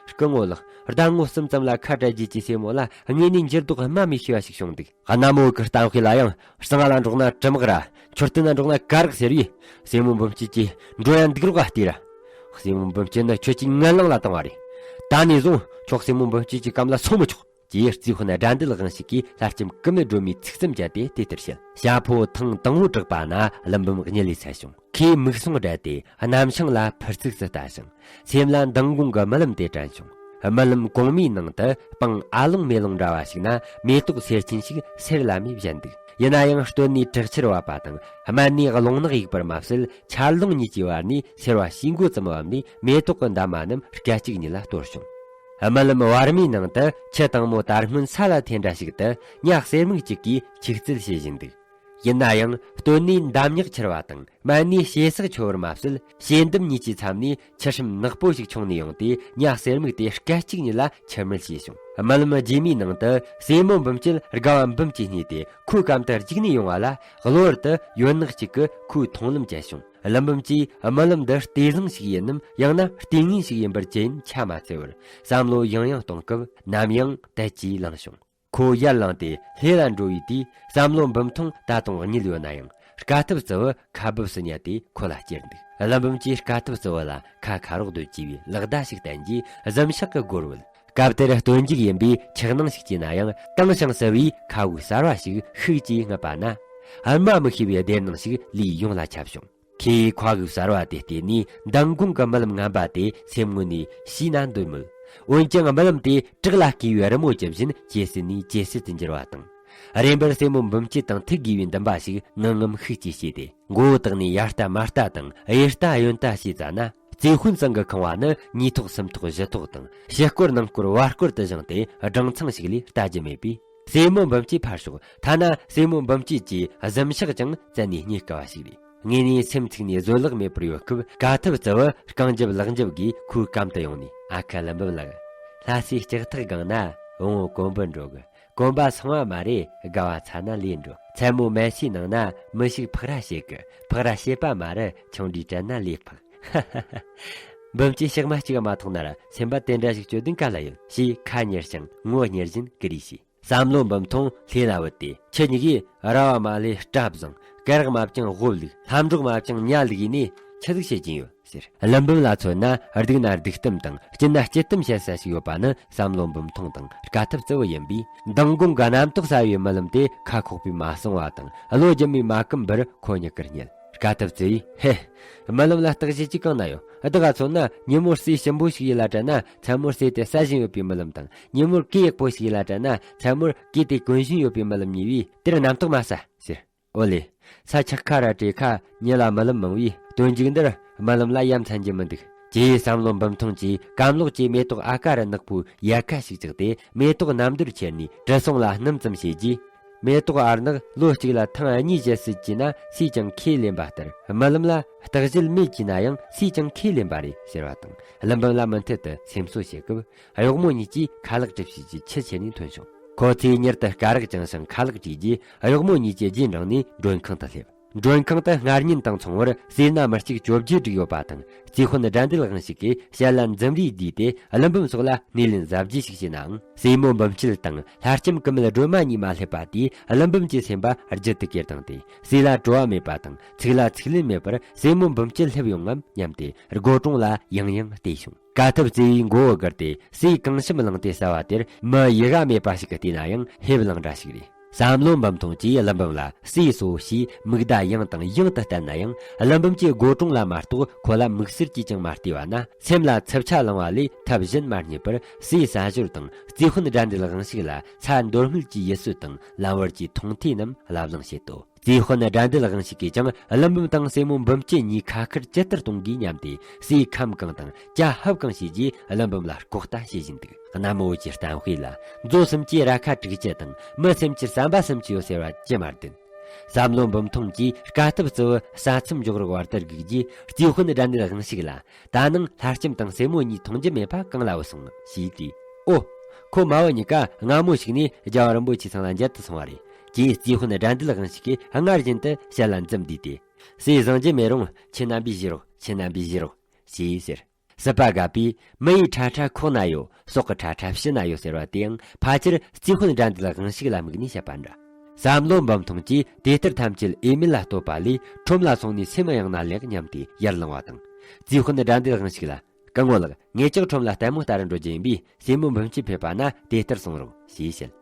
སྐུ་ངོ་ལགས། ཟླ་ངོ་གསུམ་ཙམ་ལ་ཁ་བྲལ་རྗེས་ཀྱི་སྲས་མོ་ལ་དངོས་གནས་འགྱུར་ལྡོག་སྨྲ་མི་ཤེས་པ་ཞིག་བྱུང་འདུག་གནའ་མོ་གི་གཏམ་དཔེ་ལ་ཡང་། གཙང་ལ་འགྲོགས་ན་གྲི་མག་ར། མཆོད་རྟེན་ན་འགྲོགས་ན་ཀ་རག་ཟེར་བས། སྲས་མོ་འབུམ་སྐྱིད་ཀྱིས་འགྲོ་ཡ་འདུག་རོགས་ཨ་ལྟོས་ར། སྲས་མོ་འབུམ་སྐྱིད་ནི་ཁྱོད་ཀྱིས་ངན་ལང་ལ་བཏང་བ་རེད། ད་ནས་བཟུང་ཁྱོད་སྲས་མོ་འབུམ་སྐྱིད་ཀྱི་གམ་ལ་སོང་མི་ཆོག་ཅེས་རྩིས་ཧུན་དགྲ་འདུལ་དབང་ཕྱུག་གིས་ལྷ་ལྕམ་ཀུ་མུད་སྒྲོལ་མའི་ཚིག་ཙམ་བརྒྱབ་སྟེ་དེ་ལྟར་བཤད། ཞྭ་ཕོ་ཐེངས་དང་པོ་དྲེགས་པ་ན་ཀླུ་འབུམ་གཉིད་ལས་སད་བྱུང་། ཁོས་མིག་ཟུང་བགྲད་དེ་གནམ་བྱང་ལ་ཕུར་ཚུགས་སུ་ལྟ་ཞིང་། སེམས་ལ་མདང་དགོང་གི་རྨི་ལམ་དེ་དྲན་བྱུང་། རྨི་ལམ་གོང་མའི་ནང་དུ་སྤང་ཨ་ལོང་མེ་ལོང་འདྲ་བ་ཞིག་ན་མེ་ཏོག་སེར་ཆེན་ཞིག་སེར་ལམ་མེ་བཞད་འདུག་ཡིན་ན་ཡང་སྟོད་ནས་དྲག་ཆར་བབས་པ་དང་། སྨད་ནས་རླུང་ནག་གཡུག་པར་མ་ཟད། ཆར་རླུང་གཉིས་ཀྱི་བར་ནས་སེར་བ་ཕྱིས་འགོ་ཙམ་བབས་ནས་མེ་ཏོག་གི་འདབ་མ་རྣམས་སྐད་ཅིག་ཉིད་ལ་གཏོར་བྱུང་། རྨི་ལམ་བར་མའི་ནང་དུ་ཆུ་དྭངས་མོ་དར་སྔོན་ས་ལ་འཐེན་འདྲ་ཞིག་ཏུ་ཉ་གསེར་མིག་ཅིག་གིས་ཆིག་རྩིད་བྱེད་བཞིན་འདུག་ཡིན་ན་ཡང་སྟོད་ནས་འདམ་ཉག་འཁྱིལ་བ་དང་། སྨད་ནས་ཞེ་སག་འཁྱོལ་བར་མ་ཟད། ཞེ་འདམ་གཉིས་ཀྱི་མཚམས་ནས་ཆུ་ཧྲིམ་ནག་པོ་ཞིག་མཆོངས་ནས་ཡོང་སྟེ། ཉ་གསེར་མིག་དེ་སྐད་ཅིག་ཉིད་ལ་ཆུ་མིད་བྱས་བྱུང་། རྨི་ལམ་རྗེས་མའི་ནང་དུ་སྲས་མོ་འབུམ་སྐྱིད་དགའ་བ་འབུམ་གྱིས་བསྙེས་ཏེ། ཁོའི་གམ་དུ་རྒྱུགས་ནས་ཡོང་བ་ལ། གློ་བུར་དུ་ཡོད་ནག་ཅིག་གིས་ཁོའི་མཐོང་ལམ་བཅད་བྱུང་། ཀླུ་འབུམ་གྱིས་རྨི་ལམ་འདི་བལྟས་བཟང་ཞིག་ཡིན་ནམ། ཡང་ན་ལྟས་ངན་ཞིག་ཡིན་པར་ཅི་ཡིན་ཆ་མ་འཚལ་བར། བསམ་བློ་ཡང་ཡང་གཏོང་སྐབས། ནམ་ཡང་དལ་གྱིས་ལངས་བྱུང་། ཁོ་ཡར་ལངས་ཏེ་ལྷས་ལ་འགྲོ་བའི་དུས། བསམ་བློ་འབུམ་ཐོང་ད་དུང་གཉིད་ཡོད་ན་ཡང་། དཀའ་ཐུབ་རྩི་བོ་ཁ་སྦུབས་སུ་ཉལ་ཏེ་ཁོ་ལ་ཅེར་འདུག་ཀླུ་འབུམ་གྱིས་དཀའ་ཐུབ་རྩི་བོ་ལ་ཁ་ཁ་རོག་ཏུ་གྱེས་པའི་ལག་བརྡ་ཞིག་བསྟན་རྗེས། གཟིམ་ཤག་གི་སྒོར་བུད། སྐབས་དེར་སྟོན་མཇུག་ཡིན་པས་ཆགས་སྣང་ཞིག་སྐྱེས་ན་ཡང་། དྭངས་ཤིང་བསིལ་བའི་མཁའ་དབུགས་གསར་བ་ཞིག་ཤུགས་ཀྱིས་རྔུབ་པ་ན། སྨྲ་མི་ཤེས་པའི་བདེ་སྣང་ཞིག་ལུས་ཡོངས་ལ་ཁྱབ་བྱུང་། ཁོས་མཁའ་དབུགས་གསར་བ་དེ་བལྟས་ནས། མདང་དགོང་གི་རྨི་ལམ་ངན་པ་དེ་སེམས་ངོས་ནས་ཞུས་ན་འདོད་མོད། འོན་ཀྱང་རྨི་ལམ་དེ་བྲག་ལ་བརྐོས་པའི་རི་མོ་ཇི་བཞིན་ཇེ་གསལ་ནས་ཇེ་གསལ་དུ་འགྱུར་བ་དང་། རིམ་པར་སྲས་མོ་འབུམ་སྐྱིད་དང་ཐུག་དགོས་པའི་འདུན་པ་ཞིག་ངང་ངམ་ཤུགས་ཀྱིས་སྐྱེས་ཏེ། མགོ་བོ་བཏེགས་ནས་ཡར་ལྟ་མར་ལྟ་དང་གཡས་ལྟ་གཡོན་ལྟ་བྱས་ཙ་ན། རྩེ་དཔོན་ཚང་གི་ཁང་བ་ནི་གཉིས་ཐོག་གསུམ་ཐོག་བཞི་ཐོག་དང་། ཕྱི་སྐོར་ནང་སྐོར་བར་སྐོར་དུ་བཞེངས་ཏེ། སྦྲང་ཚང་ཞིག་ལས་ལྟ་རྒྱུ་མེད་པས། སྲས་མོ་འབུམ་སྐྱིད་ཕར་ཞོག་ཐ་ན་སྲས་མོ་འབུམ་སྐྱིད་ཀྱི་གཟིམ་ཤག་ཀྱང་བཙལ་ནས་རྙེད་དཀའ་བ་ཞིག་རེད། དངོས་ནས་སེམས་ཚིག་ནས་བཟོད་གླགས་མེད་པར་ཡོད་སྐབས། དཀའ་ཐུབ་རྩི་བོ་རྐང་རྒྱབ་ལག་འཇབ་གིས་ཁོའི་གམ་དུ་ཡོང་ནས། ཨ་ཁུ་ཀླུ་འབུམ་ལགས། ལྷ་སའི་ལྕགས་ཐག་སྒང་ན་བོང་བུ་གོམ་པ་འགྲོ་གི། གོམ་པ་སོང་བ་མ་རེད། དགའ་བ་ཚ་ན་ལས་འགྲོ། མཚན་མོ་མལ་སའི་ནང་ན་མི་ཞིག་ཕག་ར་བྱེད་གི། ཕག་ར་བྱེད་པ་མ་རེད། ཆུང་འདྲིས་དྲན་ན་ལས་ཕག་འབུམ་སྐྱིད་ཞག་མ་གཅིག་མ་ཐོགས་ན་ར། སེམས་པ་དེ་འདྲ་ཞིག་བཅོས་དོན་ག་ལ་ཡོད། ཞེས་ཁ་ཉེར་ཞིང་ངོ་ཉེར་བཞིན་ཀི་རེ་བྱས། བསམ་བློ་འབུམ་ཐོང་ལྷས་ལ་བུད་དེ། ཁྱེད་གཉིས་ཀས་ར་བ་མ་ལས་སྐྲ་བཟང་། སྐེ་རགས་མ་བཅིངས་དབུ་བླུགས། ལྷམ་སྒྲོག་མ་བཅིངས་ཉྭ་བླུགས་ཡིན་ནས་ཆི་ཟིག་བྱེད་ཀྱིན་ཡོད་ཟེར། ཀླུ་འབུམ་ལ་མཚོན་ན། སྡུག་ན་སྡིག་གཏམ་དང་། སྐྱིད་ན་སྐྱིད་གཏམ་བཤད་ས་ཞིག་ཡོད་པ་ནི་བསམ་བློ་འབུམ་ཐོང་དང་དཀའ་ཐུབ་རྩི་བོ་ཡིན་པས། མདང་དགོང་གི་གནམ་ཐོག་གསལ་བའི་རྨི་ལམ་དེ་ཁ་ཁོག་པས་མ་བཟུང་བ་དང་། བློ་རྒྱ་མིས་མ་བསྐུམ་པར་ཁོ་གཉིས་ཀར་བསྙལ། དཀའ་ཐུབ་རྩི་བོས། ཧེ། རྨི་ལམ་ལ་བརྟག་དཔྱད་ཅིག་གང་ན་ཡོད། བདག་ག་མཚོན་ན། ཉིན་མོར་ཟས་ཞིམ་པོ་ཞིག་ཡིད་ལ་དྲན་ན། མཚན་མོར་ཟས་དེ་ཟ་བཞིན་ཡོད་པའི་རྨི་ལམ་དང་། ཉིན་མོར་གོས་ཡག་པོ་ཞིག་ཡིད་ལ་དྲན་ན། མཚན་མོར་གོས་དེ་གོན་བཞིན་ཡོད་པའི་རྨི་ལམ་གཉིས་པོས་དེར་རྣམ་རྟོག་མ་ཟ་ཟེར། ཨོ་ལེ། ས་ཆགས་ཁ་ར་བྲེ་ཁ། ཉིད་ལ་རྨི་ལམ་མང་བས། སྟོན་མཇུག་འདིར་རྨི་ལམ་ལ་ཡ་མཚན་རྒྱུ་མི་འདུག་ཅེས་བསམ་བློ་འབུམ་ཐོང་གིས་གམ་ལོགས་ཀྱི་མེ་ཏོག་ཨ་ཀ་རུ་ནག་པོའི་ཡལ་ག་ཞིག་བཅག་སྟེ། མེ་ཏོག་གནམ་རྡོལ་ཁྱེར་ནས་དྲི་བསུང་ལ་སྣུམ་ཙམ་བྱས་རྗེས། མེ་ཏོག་ཨར་ནག་ལོ་གཅིག་ལ་ཐེངས་གཉིས་བཞི་ཟིག་གྱིས་ན་སུས་ཀྱང་ཁས་ལེན་པ་ལྟར། རྨི་ལམ་ལ་བརྟག་དཔྱད་མེད་ཀྱིས་ན་ཡང་སུས་ཀྱང་ཁས་ལེན་པ་རེད་ཟེར་བ་དང་། ཀླུ་འབུམ་ལ་མུ་མཐུད་དུ་སེམས་གསོ་བྱེད་སྐབས། གཡོག་མོ་གཉིས་ཀྱིས་ཁ་ལག་གྲུབ་བྱས་ཀྱི་ཆུ་ཁྱེར་ནས་ཐོན་བྱུང་། ཁོ་ཚོས་མྱུར་དུ་སྐ་རགས་བཅིངས་ཤིང་ཁ་ལག་བཀྲུས་རྗེས། གཡོག་མོ་གཉིས་ཀྱི་རྗེས་འབྲངས་ནས་མགྲོན་ཁང་དུ་སླེབས། མགྲོན་ཁང་དུ་སྔར་ཉིན་དང་མཚུངས་པར་སྲས་མོ་འབུམ་སྐྱིད་བཅོ་བརྒྱད་བསྒྲིགས་ཡོད་པ་དང་། རྩིས་དཔོན་དགྲ་འདུལ་དབང་ཕྱུག་གིས་ཞལ་ལ་འཛུམ་རས་བསྡུས་ཏེ། ཀླུ་འབུམ་སོགས་ལ་སྣེ་ལེན་གཟབ་རྒྱས་ཤིག་བྱས་ནའང་། སྲས་མོ་འབུམ་སྐྱིད་དང་ལྷ་ལྕམ་ཀུ་མུད་སྒྲོལ་མ་གཉིས་མ་སླེབས་པ་དེས་ཀླུ་འབུམ་གྱི་སེམས་པ་རྒྱུད་དུ་སྐྱེས་བཏང་སྟེ། ཟས་ལ་བྲོ་བ་མེད་པ་དང་། ཚིག་ལ་ཚིག་ལན་མེད་པར། སྲས་མོ་འབུམ་སྐྱིད་སླེབས་ཡོང་ངམ་སྙམ་སྟེ། སྒོ་དྲུང་ལ་ཡང་ཡང་བལྟས་བྱུང་། དཀའ་ཐུབ་རྩེ་བའི་མགོ་བོ་སྒུར་ཏེ། ཟས་གང་ཞིམ་བླངས་ཏེ་ཟ་བ་དེར་མི་ཡི་ག་མེད་པ་ཞིག་གིས་བལྟས་ན་ཡང་ཧེབ་ལངས་འདྲ་ཞིག་རེད། བསམ་བློ་འབུམ་ཐོང་གིས་ཀླུ་འབུམ་ལ་སྲས་སོ་ཞེས་མིག་བརྡ་ཡང་དང་ཡང་དུ་བསྟན་ན་ཡང་། ཀླུ་འབུམ་གྱིས་དགོད་བྲོ་ལ་མ་གཏོགས་ཁོ་ལ་མིག་ཟུར་གྱིས་ཀྱང་མ་བལྟས་པ་ན། སེམས་ལ་འཚུབ་ཆ་ལངས་པ་ལས་ཐབས་གཞན་མ་རྙེད་པར། སྲས་ཟ་ཞོར་དང་རྩིས་དཔོན་དགྲ་འདུལ་དབང་ཕྱུག་ལ་ཚ་འདོད་སྨིན་གྱི་ཡུལ་སྲོལ་དང་། ལམ་བར་གྱི་མཐོང་ཐོས་རྣམས་བསླབ་གླེང་བྱེད་དོ། རྩིས་དཔོན་དགྲ་འདུལ་དབང་ཕྱུག་གིས་ཀྱང་ཀླུ་འབུམ་དང་སྲས་མོ་འབུམ་སྐྱིད་གཉིས་ཁ་ཁར་ཇི་ལྟར་གཏོང་དགོས་སྙམ་སྟེ། སྲས་ཁམས་གང་དང་ཇ་ཧབ་གང་བྱས་རྗེས། ཀླུ་འབུམ་ལ་ལྐོག་ལྟ་བྱེད་བཞིན་འདུག། གནམ་བོ་ཆེའི་གཏམ་དཔེ་ལ། མཛོ་གསུམ་གྱིས་ར་ཁ་དཀྲུག་ཅེས་དང་། མི་སེམས་ཀྱི་བསམ་པ་གསུམ་གྱི་ཡོད་ཟེར་བ་ཅི་མ་བདེན། བསམ་བློ་འབུམ་ཐོང་གིས་དཀའ་ཐུབ་གཙོ་བོ་ས་མཚམས་འཇོག་རོགས་བར་དུ་སྒུག་རྗེས། རྩིས་དཔོན་དགྲ་འདུལ་དབང་ཕྱུག་ལ། ད་ནངས་ལྷ་ལྕམ་དང་སྲས་མོ་གཉིས་མཐོང་རྒྱུ་མེད་པ་གང་ལ་བུད་སོང་ཞེས་དྲིས། ཨོ། ཁོ་མ་བུ་གཉིས་ཀ་སྔ་མོ་ཞིག་ནས་རྒྱལ་བ་རིན་པོ་ཆེ་ཚང་ལ་མཇལ་དུ་སོང་བ་རེད། ཅེས་རྩིས་དཔོན་དགྲ་འདུལ་དབང་ཕྱུག་གིས་སྔར་བཞིན་དུ་ཞལ་ལ་འཛུམ་བསྡུས་ཏེ། སྲས་བཟང་རྒྱུ་མེད་རུང་ཁྱེད་རྣམ་པས་བཞེས་རོགས། ཁྱེད་རྣམ་པས་བཞེས་རོགས་ཞེས་ཟེར། སྲིད་པ་དགའ་པས་མི་ཡི་ཁྲ་ཁྲ་ཁོག་ན་ཡོད། སྲོག་གི་ཁྲ་ཁྲ་ཕྱི་ན་ཡོད་ཟེར་བ་དེའང་ཕལ་ཆེར་རྩིས་དཔོན་དགྲ་འདུལ་དབང་ཕྱུག་ལ་དམིགས་ནས་བཤད་པ་འདྲ། བསམ་བློ་འབུམ་ཐོང་གིས་དེ་ལྟར་ཐམས་ཅད་འོས་མིན་ལ་ལྟོས་པ་ལས། ཁྲོམ་ལ་སོང་ནས་སེམས་གཡེངས་ན་ལེགས་སྙམ་སྟེ་ཡར་ལངས་པ་དང་། རྩིས་དཔོན་དགྲ་འདུལ་དབང་ཕྱུག་ལ། སྐུ་ངོ་ལགས། ངེད་ཅག་ཁྲོམ་ལ་ལྟད་མོ་ལྟ་རུ་འགྲོ་རྒྱུ་ཡིན་པས། སྲས་མོ་འབུམ་སྐྱིད་ཕེབས་པ་ན་དེ་ལྟར་གསུང་རོགས་ཞེས་བཤད།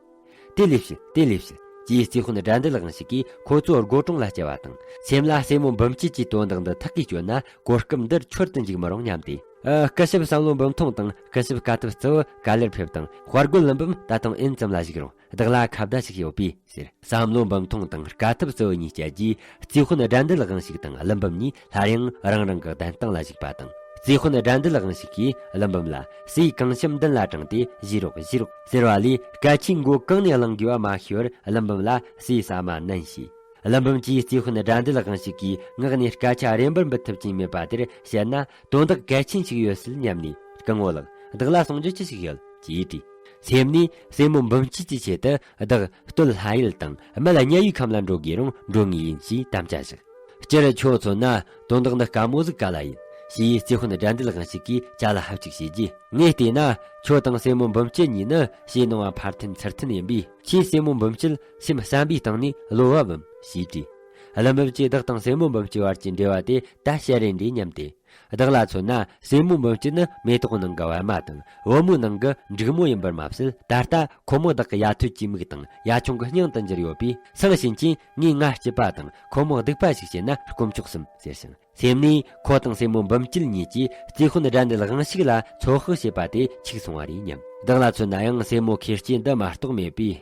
དེ་ལས་བཤད། དེ་ལས་བཤད། ཅེས་རྩིས་དཔོན་དགྲ་འདུལ་དབང་ཕྱུག་གིས་ཁོ་ཚོ་དགོད་བྲོ་ལ་བསྐྱལ་བ་དང་། སེམས་ལ་སྲས་མོ་འབུམ་སྐྱིད་ཀྱི་དོན་དག་འདི་ཐག་གིས་གཅོད་ན། གོ་སྐབས་འདིར་འཆོར་དུ་འཇུག་མི་རུང་སྙམ་སྟེ། ཨ། སྐུ་ཞབས་བསམ་བློ་འབུམ་ཐོང་དང་སྐུ་ཞབས་དཀའ་ཐུབ་གཙོ་བོ་ག་ལེར་ཕེབས་དང་། དཔའ་རྒོད་ཀླུ་འབུམ་ད་དུང་ཨིན་ཙམ་ལ་བཞུགས་རུང་། བདག་ལ་ཁ་བརྡ་ཞིག་ཡོད་པས་ཟེར། བསམ་བློ་འབུམ་ཐོང་དང་དཀའ་ཐུབ་གཙོ་བོ་གཉིས་བཅས་ཀྱིས་རྩིས་དཔོན་དགྲ་འདུལ་དབང་ཕྱུག་དང་ཀླུ་འབུམ་གཉིས་སླར་ཡང་རང་རང་གི་གདན་སྟེང་ལ་བཞུགས་པ་དང་། རྩིས་དཔོན་དགྲ་འདུལ་དབང་ཕྱུག་གིས་ཀླུ་འབུམ་ལ། སྲས་གང་འཆམ་མདུན་ལ་དྲངས་ཏེ་བཞེས་རོགས་བཞེས་རོགས་ཟེར་བ་ལས། སྐད་ཆའི་མགོ་གང་ནས་བླང་དགོས་པ་མ་ཤེས་པར་ཀླུ་འབུམ་ལ་ཟས་ཟ་མ་མནན་བྱས། ཀླུ་འབུམ་གྱིས་རྩིས་དཔོན་དགྲ་འདུལ་དབང་ཕྱུག་གིས་ངག་ནས་སྐད་ཆ་རེ་འབུར་འབུད་ཐུབ་ཀྱིན་མེད་པ་དེར་བཤད་ན། དོན་དག་གལ་ཆེན་ཞིག་ཡོད་སྲིད་སྙམ་ནས། སྐུ་ངོ་ལགས། བདག་ལ་གསུང་རྒྱུ་ཅི་ཞིག་ཡོད། ཅེས་དྲིས། སེམས་ནས་སྲས་མོ་འབུམ་སྐྱིད་ཀྱི་ཆེད་དུ་བདག་སྟོད་ལྷ་ཡུལ་དང་མི་ལ་དམྱལ་བའི་ཁམས་ལ་འགྲོ་དགོས་རུང་འགྲོ་ངེས་ཡིན་ཞེས་དམ་བཅའ་བཞག། སྤྱིར་ཁྱོད་མཚོན་ན་དོན་དག་འདི་དཀའ་མོ་ཟིག་ག་ལ་ཡིན། ཞེས་རྩིས་དཔོན་དགྲ་འདུལ་དབང་ཕྱུག་གིས་ཅ་ལག་ཧབ་ཅིག་བྱས་རྗེས། ངས་བལྟས་ན་ཁྱོད་དང་སྲས་མོ་འབུམ་སྐྱིད་གཉིས་ནི་ཞེ་ནང་བ་ཕར་འཐེན་ཚུར་འཐེན་ཡིན་པས། ཁྱེད་སྲས་མོ་འབུམ་སྐྱིད་སེམས་བསམ་པའི་སྟེང་ནས་བློ་བབ་བམ་ཞེས་དྲིས། ཀླུ་འབུམ་གྱིས་བདག་དང་སྲས་མོ་འབུམ་སྐྱིད་བར་གྱི་འབྲེལ་བ་དེ་ད་བཤད་རན་རེད་སྙམ་སྟེ། བདག་ལ་མཚོན་ན་སྲས་མོ་འབུམ་སྐྱིད་ནི་མེ་ཏོག་ནང་གི་པད་མ་དང་བུ་མོའི་ནང་གི་འབྲུག་མོ་ཡིན་པར་མ་ཟད། ད་ལྟ་ཁོ་མོ་བདག་གི་ཡ་ཐོད་ཀྱི་མིག་དང་ཡ་ཆུང་གི་སྙིང་དུ་གྱུར་ཡོད་པས། སང་ཕྱིན་ཆད་ངས་ང་སྐྱིད་པ་དང་ཁོ་མོ་སྡུག་པ་ཞིག་བྱས་ན་དཀོན་མཆོག་གསུམ་ཟེར་ཞིང་། སེམས་ནས་ཁོ་དང་སྲས་མོ་འབུམ་སྐྱིད་གཉིས་ཀྱིས་རྩིས་དཔོན་དགྲ་འདུལ་དབང་ཕྱུག་ལ་ཚོད་དཔག་བྱེད་པ་དེ་འཕྱུགས་སོང་བ་རེད་སྙམ། བདག་ལ་མཚོན་ན་ཡང་སྲས་མོ་ཁྱེད་སྐྱེས་འདི་མ་གཏོགས་མེད་པས།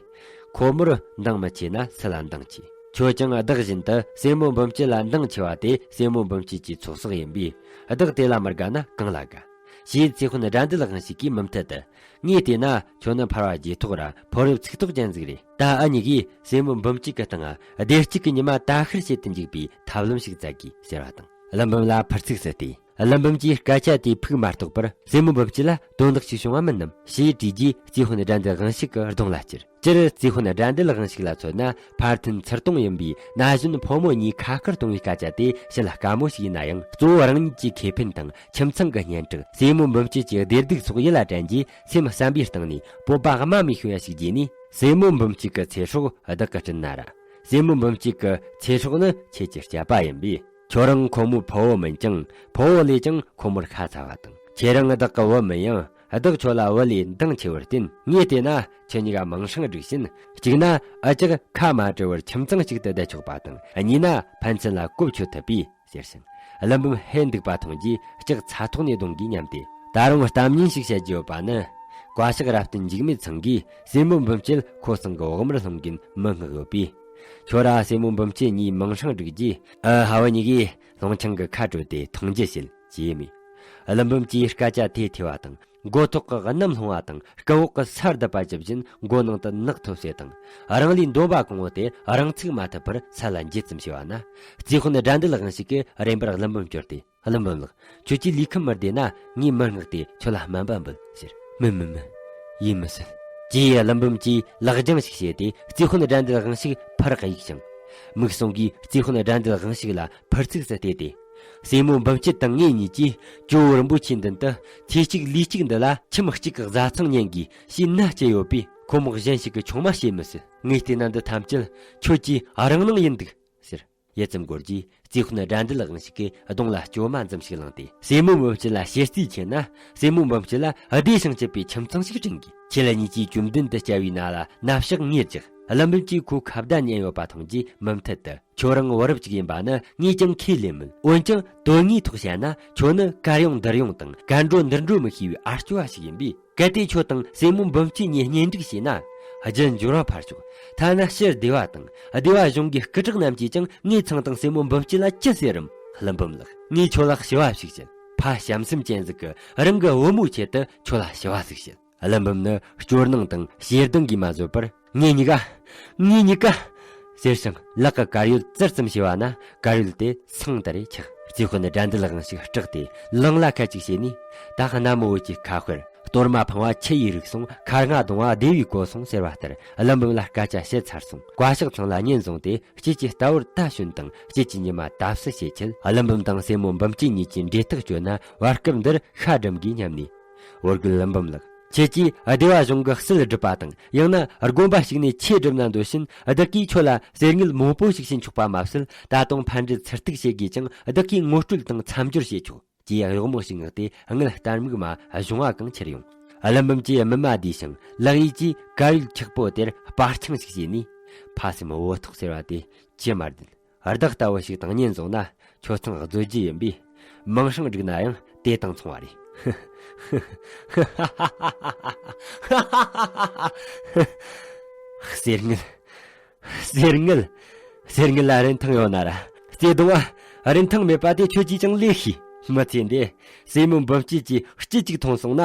ཁོ་མོར་འདང་མི་ཆེ་ན་སུ་ལ་འདང་ཆེ། ཁྱོད་ཀྱང་བདག་བཞིན་དུ་སྲས་མོ་འབུམ་སྐྱིད་ལ་འདང་ཆེ་བ་དེ་སྲས་མོ་འབུམ་སྐྱིད་ཀྱི་ཚོད་དཔག་ཡིན་པས། བདག་དེ་ལ་མི་དགའ་ན་གང་ལ་དགའ། ཞེས་རྩིས་དཔོན་དགྲ་འདུལ་དབང་ཕྱུག་གིས་མུ་མཐུད་དུ། ངས་བལྟས་ན་ཁྱོད་ནི་ཕལ་བ་རྗེས་ཐོག་ར་ཕོ་རབ་ཚིག་ཐོག་ཅན་ཟིག་རེད། ད་འུ་གཉིས་ཀས་སྲས་མོ་འབུམ་སྐྱིད་ཀྱི་སྟེང་བདེ་སྐྱིད་ཀྱི་ཉི་མ་དལ་བུར་བྱེད་དུ་འཇུག་པའི་ཐབས་ལམ་ཞིག་བཙལ་དགོས་ཟེར་བ་དང་། ཀླུ་འབུམ་ལ་ཕུར་ཚུགས་སུ་བལྟས། ཀླུ་འབུམ་གྱིས་སྐད་ཆ་དེའི་ཕུགས་མ་རྟོགས་པར་སྲས་མོ་འབུམ་སྐྱིད་ལ་དོན་དག་ཅིག་བྱུང་བ་མིན་ནམ་ཞེས་དྲིས་རྗེས། རྩིས་དཔོན་དགྲ་འདུལ་དབང་ཕྱུག་གི་གདོང་ལ་ཅེར། སྤྱིར་རྩིས་དཔོན་དགྲ་འདུལ་དབང་ཕྱུག་ལ་མཚོན་ན་ཕར་འཐེན་ཚུར་གཏོང་ཡིན་པས། ན་གཞོན་ཕོ་མོ་གཉིས་ཁ་ཁར་གཏོང་བའི་སྐད་ཆ་དེ་ཞི་ལ་དཀའ་མོ་ཞིག་ཡིན་ན་ཡང་། གཙོ་བོ་རང་ཉིད་ཀྱི་ཁེ་ཕན་དང་ཁྱིམ་ཚང་གི་སྙན་གྲགས། སྲས་མོ་འབུམ་སྐྱིད་ཀྱི་བདེ་སྡུག་སོགས་ཡིད་ལ་དྲན་རྗེས། སེམས་བསམ་པའི་སྟེང་ནས་སྤོབས་པ་དམའ་མོས་ཤོད་ཡ་ཞིག་བརྗེས་ནས། སྲས་མོ་འབུམ་སྐྱིད་ཀྱི་ཚེ་སྲོག་བདག་གིས་བསྐྲུན་ན་ར། སྲས་མོ་འབུམ་སྐྱིད་ཀྱི་ཚེ་སྲོག་ནི་ཁྱེད་ཀྱི་སྐྱབས་པ་ཡིན་པས། ཁྱོད་རང་ཁོ་མོའི་ཕུ་བོ་མིན་ཀྱང་ཕུ་བོ་ལས་ཀྱང་ཁོ་མོར་ཤ་ཚ་བ་དང་། ཁྱེད་རང་བདག་གི་བུ་མིན་ཡང་། བདག་ཁྱོད་ལ་བུ་ལས་འདང་ཆེ་བར་བརྟེན། ངས་བལྟས་ན་ཁྱེད་གཉིས་ཀ་མིང་སྲིང་འགྲིག་ཕྱིན། གཅིག་ན་འུ་ཅག་ཁ་མ་བྲལ་བར་ཁྱིམ་ཚང་གཅིག་ཏུ་བསྡད་ཆོག་པ་དང་། གཉིས་ན་ཕན་ཚུན་ལ་གོ་ཆོད་ཐུབ་པས་ཟེར་ཞིང་། ཀླུ་འབུམ་ཧད་འདུག་པ་མཐོང་རྗེས་ལྕགས་ཚ་ཐོག་ནས་བརྡུང་གིས་སྙམ་སྟེ། ད་རུང་གཏམ་ངན་ཞིག་བཤད་རྒྱུ་ཡོད་པ་ནི། བཀའ་ཤག་རབ་བརྟན་འཇིགས་མེད་ཚང་གིས་སྲས་མོ་འབུམ་སྐྱིད་ཁོ་ཚང་གི་བག་མར་སློང་གིན་མི་མངགས་ཡོད་པས། ཁྱོད་ར་སྲས་མོ་འབུམ་སྐྱིད་གཉིས་མིང་སྲིང་འགྲིག་རྗེས། ཨ། ཕུ་བོ་གཉིས་ཀས་སློང་ཆང་གི་ཁ་བྲོས་ཏེ་འཐུང་རྒྱུ་བྱེད་ཅེས་སྨྲས། ཀླུ་འབུམ་གྱིས་སྐད་ཆ་དེ་ཐོས་པ་དང་། མགོ་ཐོག་གི་གནམ་ལྷུང་བ་དང་། རྐུབ་འོག་གི་ས་རྡིབ་པ་ཇི་བཞིན་མགོ་ནང་དུ་ནག་ཐོབ་སེ་དང་། རང་ལུས་འདོམས་པ་གང་བོ་དེ་རང་ཚུགས་མ་ཐུབ་པར་ས་ལ་འགྱེལ་ཙམ་བྱས་པ་ན། རྩིས་དཔོན་དགྲ་འདུལ་དབང་ཕྱུག་གིས་རེམ་པར་ཀླུ་འབུམ་བསྐྱོར་ཏེ། ཀླུ་འབུམ་ལགས། ཁྱོད་ཀྱིས་ལུས་ཁམས་མི་བདེ་ན་ངས་མི་མངགས་ཏེ་ཁྱོད་ལ་སྨན་པ་འབུལ་ཟེར། མིན་མིན་མིན། ཡིན་མི་སྲིད། ཅེས་ཀླུ་འབུམ་གྱིས་ལག་རྒྱང་ཞིག་བྱས་ཏེ་རྩིས་དཔོན་དགྲ་འདུལ་དབང་ཕྱུག་ཕར་གཡུགས་ཤིང་། མིག་ཟུང་གིས་རྩིས་དཔོན་དགྲ་འདུལ་དབང་ཕྱུག་ལ་ཕུར་ཚུགས་སུ་བལྟས་ཏེ། སྲས་མོ་འབུམ་སྐྱིད་དང་ངེད་གཉིས་ཀྱིས་ཇོ་བོ་རིན་པོ་ཆེའི་མདུན་དུ་ཚེ་གཅིག་ལུས་གཅིག་འདི་ལ་ཁྱིམ་གཅིག་གི་བཟའ་ཚང་ཉན་དགོས་ཞེས་མནའ་བསྐྱལ་ཡོད་པས། ཁོ་མོ་གཞན་ཞིག་གིས་ཆུང་མ་བྱེད་མི་སྲིད། ངས་བལྟས་ན་འདི་ཐམས་ཅད་ཁྱོད་ཀྱི་རང་སྣང་ཡིན་འདུག་ཟེར། ཡུད་ཙམ་འགོར་རྗེས་རྩིས་དཔོན་དགྲ་འདུལ་དབང་ཕྱུག་གིས་གདོང་ལ་སྐྱོ་མ་འཛུམ་ཞིག་བླངས་ཏེ། སྲས་མོ་འབུམ་སྐྱིད་ལ་ཞེ་རྩིས་ཆེ་ན། སྲས་མོ་འབུམ་སྐྱིད་ལ་བདེ་ཞིང་སྐྱིད་པའི་ཁྱིམ་ཚང་ཞིག་བསྐྲུན་དགོས། ཁྱེད་ལ་གཉིས་ཀྱིས་བཅོམ་ལྡན་དུ་སྐྱབས་པའི་མནའ་ལ་མནའ་ཕྱག་ངེས་རྒྱག། ཀླུ་འབུམ་གྱིས་ཁོའི་ཁ་བརྡ་ཉན་ཡོད་པ་མཐོང་རྗེས་མུ་མཐུད་དུ། ཁྱོད་རང་བུ་རབས་ཅིག་ཡིན་པ་ནི་ངས་ཀྱང་ཁས་ལེན་མོད། འོན་ཀྱང་དོན་དངོས་ཐོག་བཤད་ན་ཁྱོད་ནི་གར་ཡོང་འདིར་ཡོང་དང་གར་འགྲོ་འདིར་འགྲོ་མི་ཤེས་པའི་ཨ་སྐྱོ་བ་ཞིག་ཡིན་པས། གལ་ཏེ་ཁྱོད་དང་སྲས་མོ་འབུམ་སྐྱིད་གཉིས་གཉེན་སྒྲིག་བྱས་ན། རྒྱུ་འབྱོར་བ་འཕར་ཆོག་ཐ་ན་ཕྱིར་སྡེ་བ་དང་སྡེ་བ་གཞུང་གི་སྐུ་དྲག་རྣམས་ཀྱིས་ཀྱང་ངས་ཚང་དང་སྲས་མོ་འབུམ་སྐྱིད་ལ་ཅི་ཟེར་རམ། ཀླུ་འབུམ་ལགས། ངས་ཁྱོད་ལ་ཞུ་བ་ཞིག་བྱེད། ཕ་བྱམས་སེམས་ཅན་ཟིག་གིས་རང་གི་བུ་མོའི་ཆེད་དུ་ཁྱོད་ལ་ཞུ་བ་ཟིག་བྱེད། ཀླུ་འབུམ་ནི་སྐྱོ་སྣང་དང་ཞེ་སྡང་གིས་མ་བཟོད་པར། ངེད་གཉིས་ཀ། ངེད་གཉིས་ཀ། ཟེར་ཞིང་ལག་གི་དཀར་ཡོལ་ཙིར་ཙམ་བྱས་པ་ན་དཀར་ཡོལ་དེ་ཚང་དུ་རེ་ཆག་རྩེ་ཧུན་དགྲ་འདུལ་དབང་ཕྱུག་སྐྲག་སྟེ་ལང་ལ་ཁད་ཅིག་བྱས་ནས། ད་གནའ་མོ་བོད་ཀྱི་ཁ་དཔེར། གཏོར་མ་འཕང་བ་ཆུ་ཡིས་རིག་སོང་། ཁ་རྔ་གདུང་བ་སྡེ་བའི་གོ་སོང་ཟེར་བ་ལྟར། ཀླུ་འབུམ་ལ་སྐད་ཆ་བཤད་ཚར་སོང་། བཀའ་ཤག་ཚང་ལ་སྙན་བཟུང་སྟེ། དཔྱིད་ཀྱི་རྟ་བོར་རྟ་ཞོན་དང་། དཔྱིད་ཀྱི་ཉི་མ་དྭབ་སྲུ་བྱེད་ཆེད། ཀླུ་འབུམ་དང་སྲས་མོ་འབུམ་སྐྱིད་གཉིས་ཀྱིས་འབྲེལ་ཐག་གཅོད་ན་བར་སྐབས་འདིར་ཤ་སྒྲིམ་དགོས་སྙམ་ནས། འོ་རྒུད་ཀླུ་འབུམ་ལགས། ཁྱེད་ཀྱིས་སྡེ་བ་གཞུང་གི་སྲིད་སྒྲུབ་པ་དང་། ཡང་ན་དགོན་པ་ཞིག་ནས་ཆོས་སྒྲུབ་ན་འདོད་བཞིན། བདག་གིས་ཁྱོད་ལ་ཟས་དངུལ་མང་པོ་ཞིག་བྱིན་ཆོག་པ་མ་ཟད། ད་དུང་ཕན་འབྲས་ཚུར་ཐུག་བྱེད་དགོས་ཀྱང་། བདག་གིས་ངོ་སྤྲོད་དང་མཚམས་སྦྱོར་བྱེད་ཆོག་ཅེས་གཡོག་མོ་ཞིག་མངགས་ཏེ། དངུལ་བསྟར་མིག་མ་གཞུང་བ་གང་ཁྱེར་ཡོང་། ཀླུ་འབུམ་གྱིས་སྨིན་མ་བསྡུས་ཤིང་། ལག་ཡིག་གིས་དཀར་ཡོལ་འཁྱག་པོ་དེར་སྤར་འཆང་ཞིག་བྱས་ནས། ཕ་སེམས་བོ་ཐོག་ཟེར་བ་དེ་ཅི་མ་བདེན། བདག་ལྟ་བུ་ཞིག་དང་གཉེན་བཟུང་ན་ཁྱོད་ཚང་རྫོད་རྒྱུ་ཡིན་པས། མིང་སྲིང་འགྲིག་ན་ཡང་དེ་དང་མཚུངས་པ་རེད། གསེར་དངུལ། གསེར་དངུལ། གསེར་དངུལ་ལ་རིན་ཐང་ཡོད་ན་ར། བརྩེ་གདུང་བ་རིན་ཐང་མེད་པ་དེ་ཁྱོད་ཀྱིས་ཀྱང་ལོས་ཤེས། མི་ཚེ་འདི་སྲས་མོ་འབུམ་སྐྱིད་ཀྱིས་སྐྱིད་ཅིག་མཐོང་སོང་ན།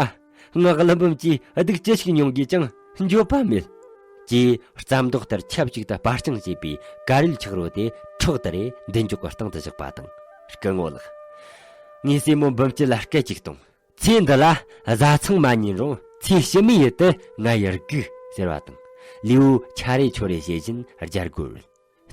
ང་ཀླུ་འབུམ་གྱིས་སྡུག་ཅི་ཞིག་མྱོང་དགོས་ཀྱང་འགྱོད་པ་མེད། ཅེས་རྩྭ་མདོག་ལྟར་ཆབས་ཅིག་ཏུ་སྤར་འཆང་བྱས་པའི་དཀར་ཡོལ་འཁྱག་རོ་དེ་ཕྲག་ཏུ་རེ་མདུན་ཅོག་གི་སྟེང་དུ་བཞག་པ་དང་། སྐུ་ངོ་ལགས། ངས་སྲས་མོ་འབུམ་སྐྱིད་ལ་སྐད་ཅིག་གཏོང་། ཚེ་འདི་ལ་བཟའ་ཚང་མ་ཉན་རུང་། ཚེ་ཕྱི་མའི་ཡུལ་དུ་ང་ཡི་སྒུག་ཟེར་བ་དང་། ལེའུ་ཆ་རེ་ཆོ་རེ་བྱེད་བཞིན་རྒྱལ་སྒོར་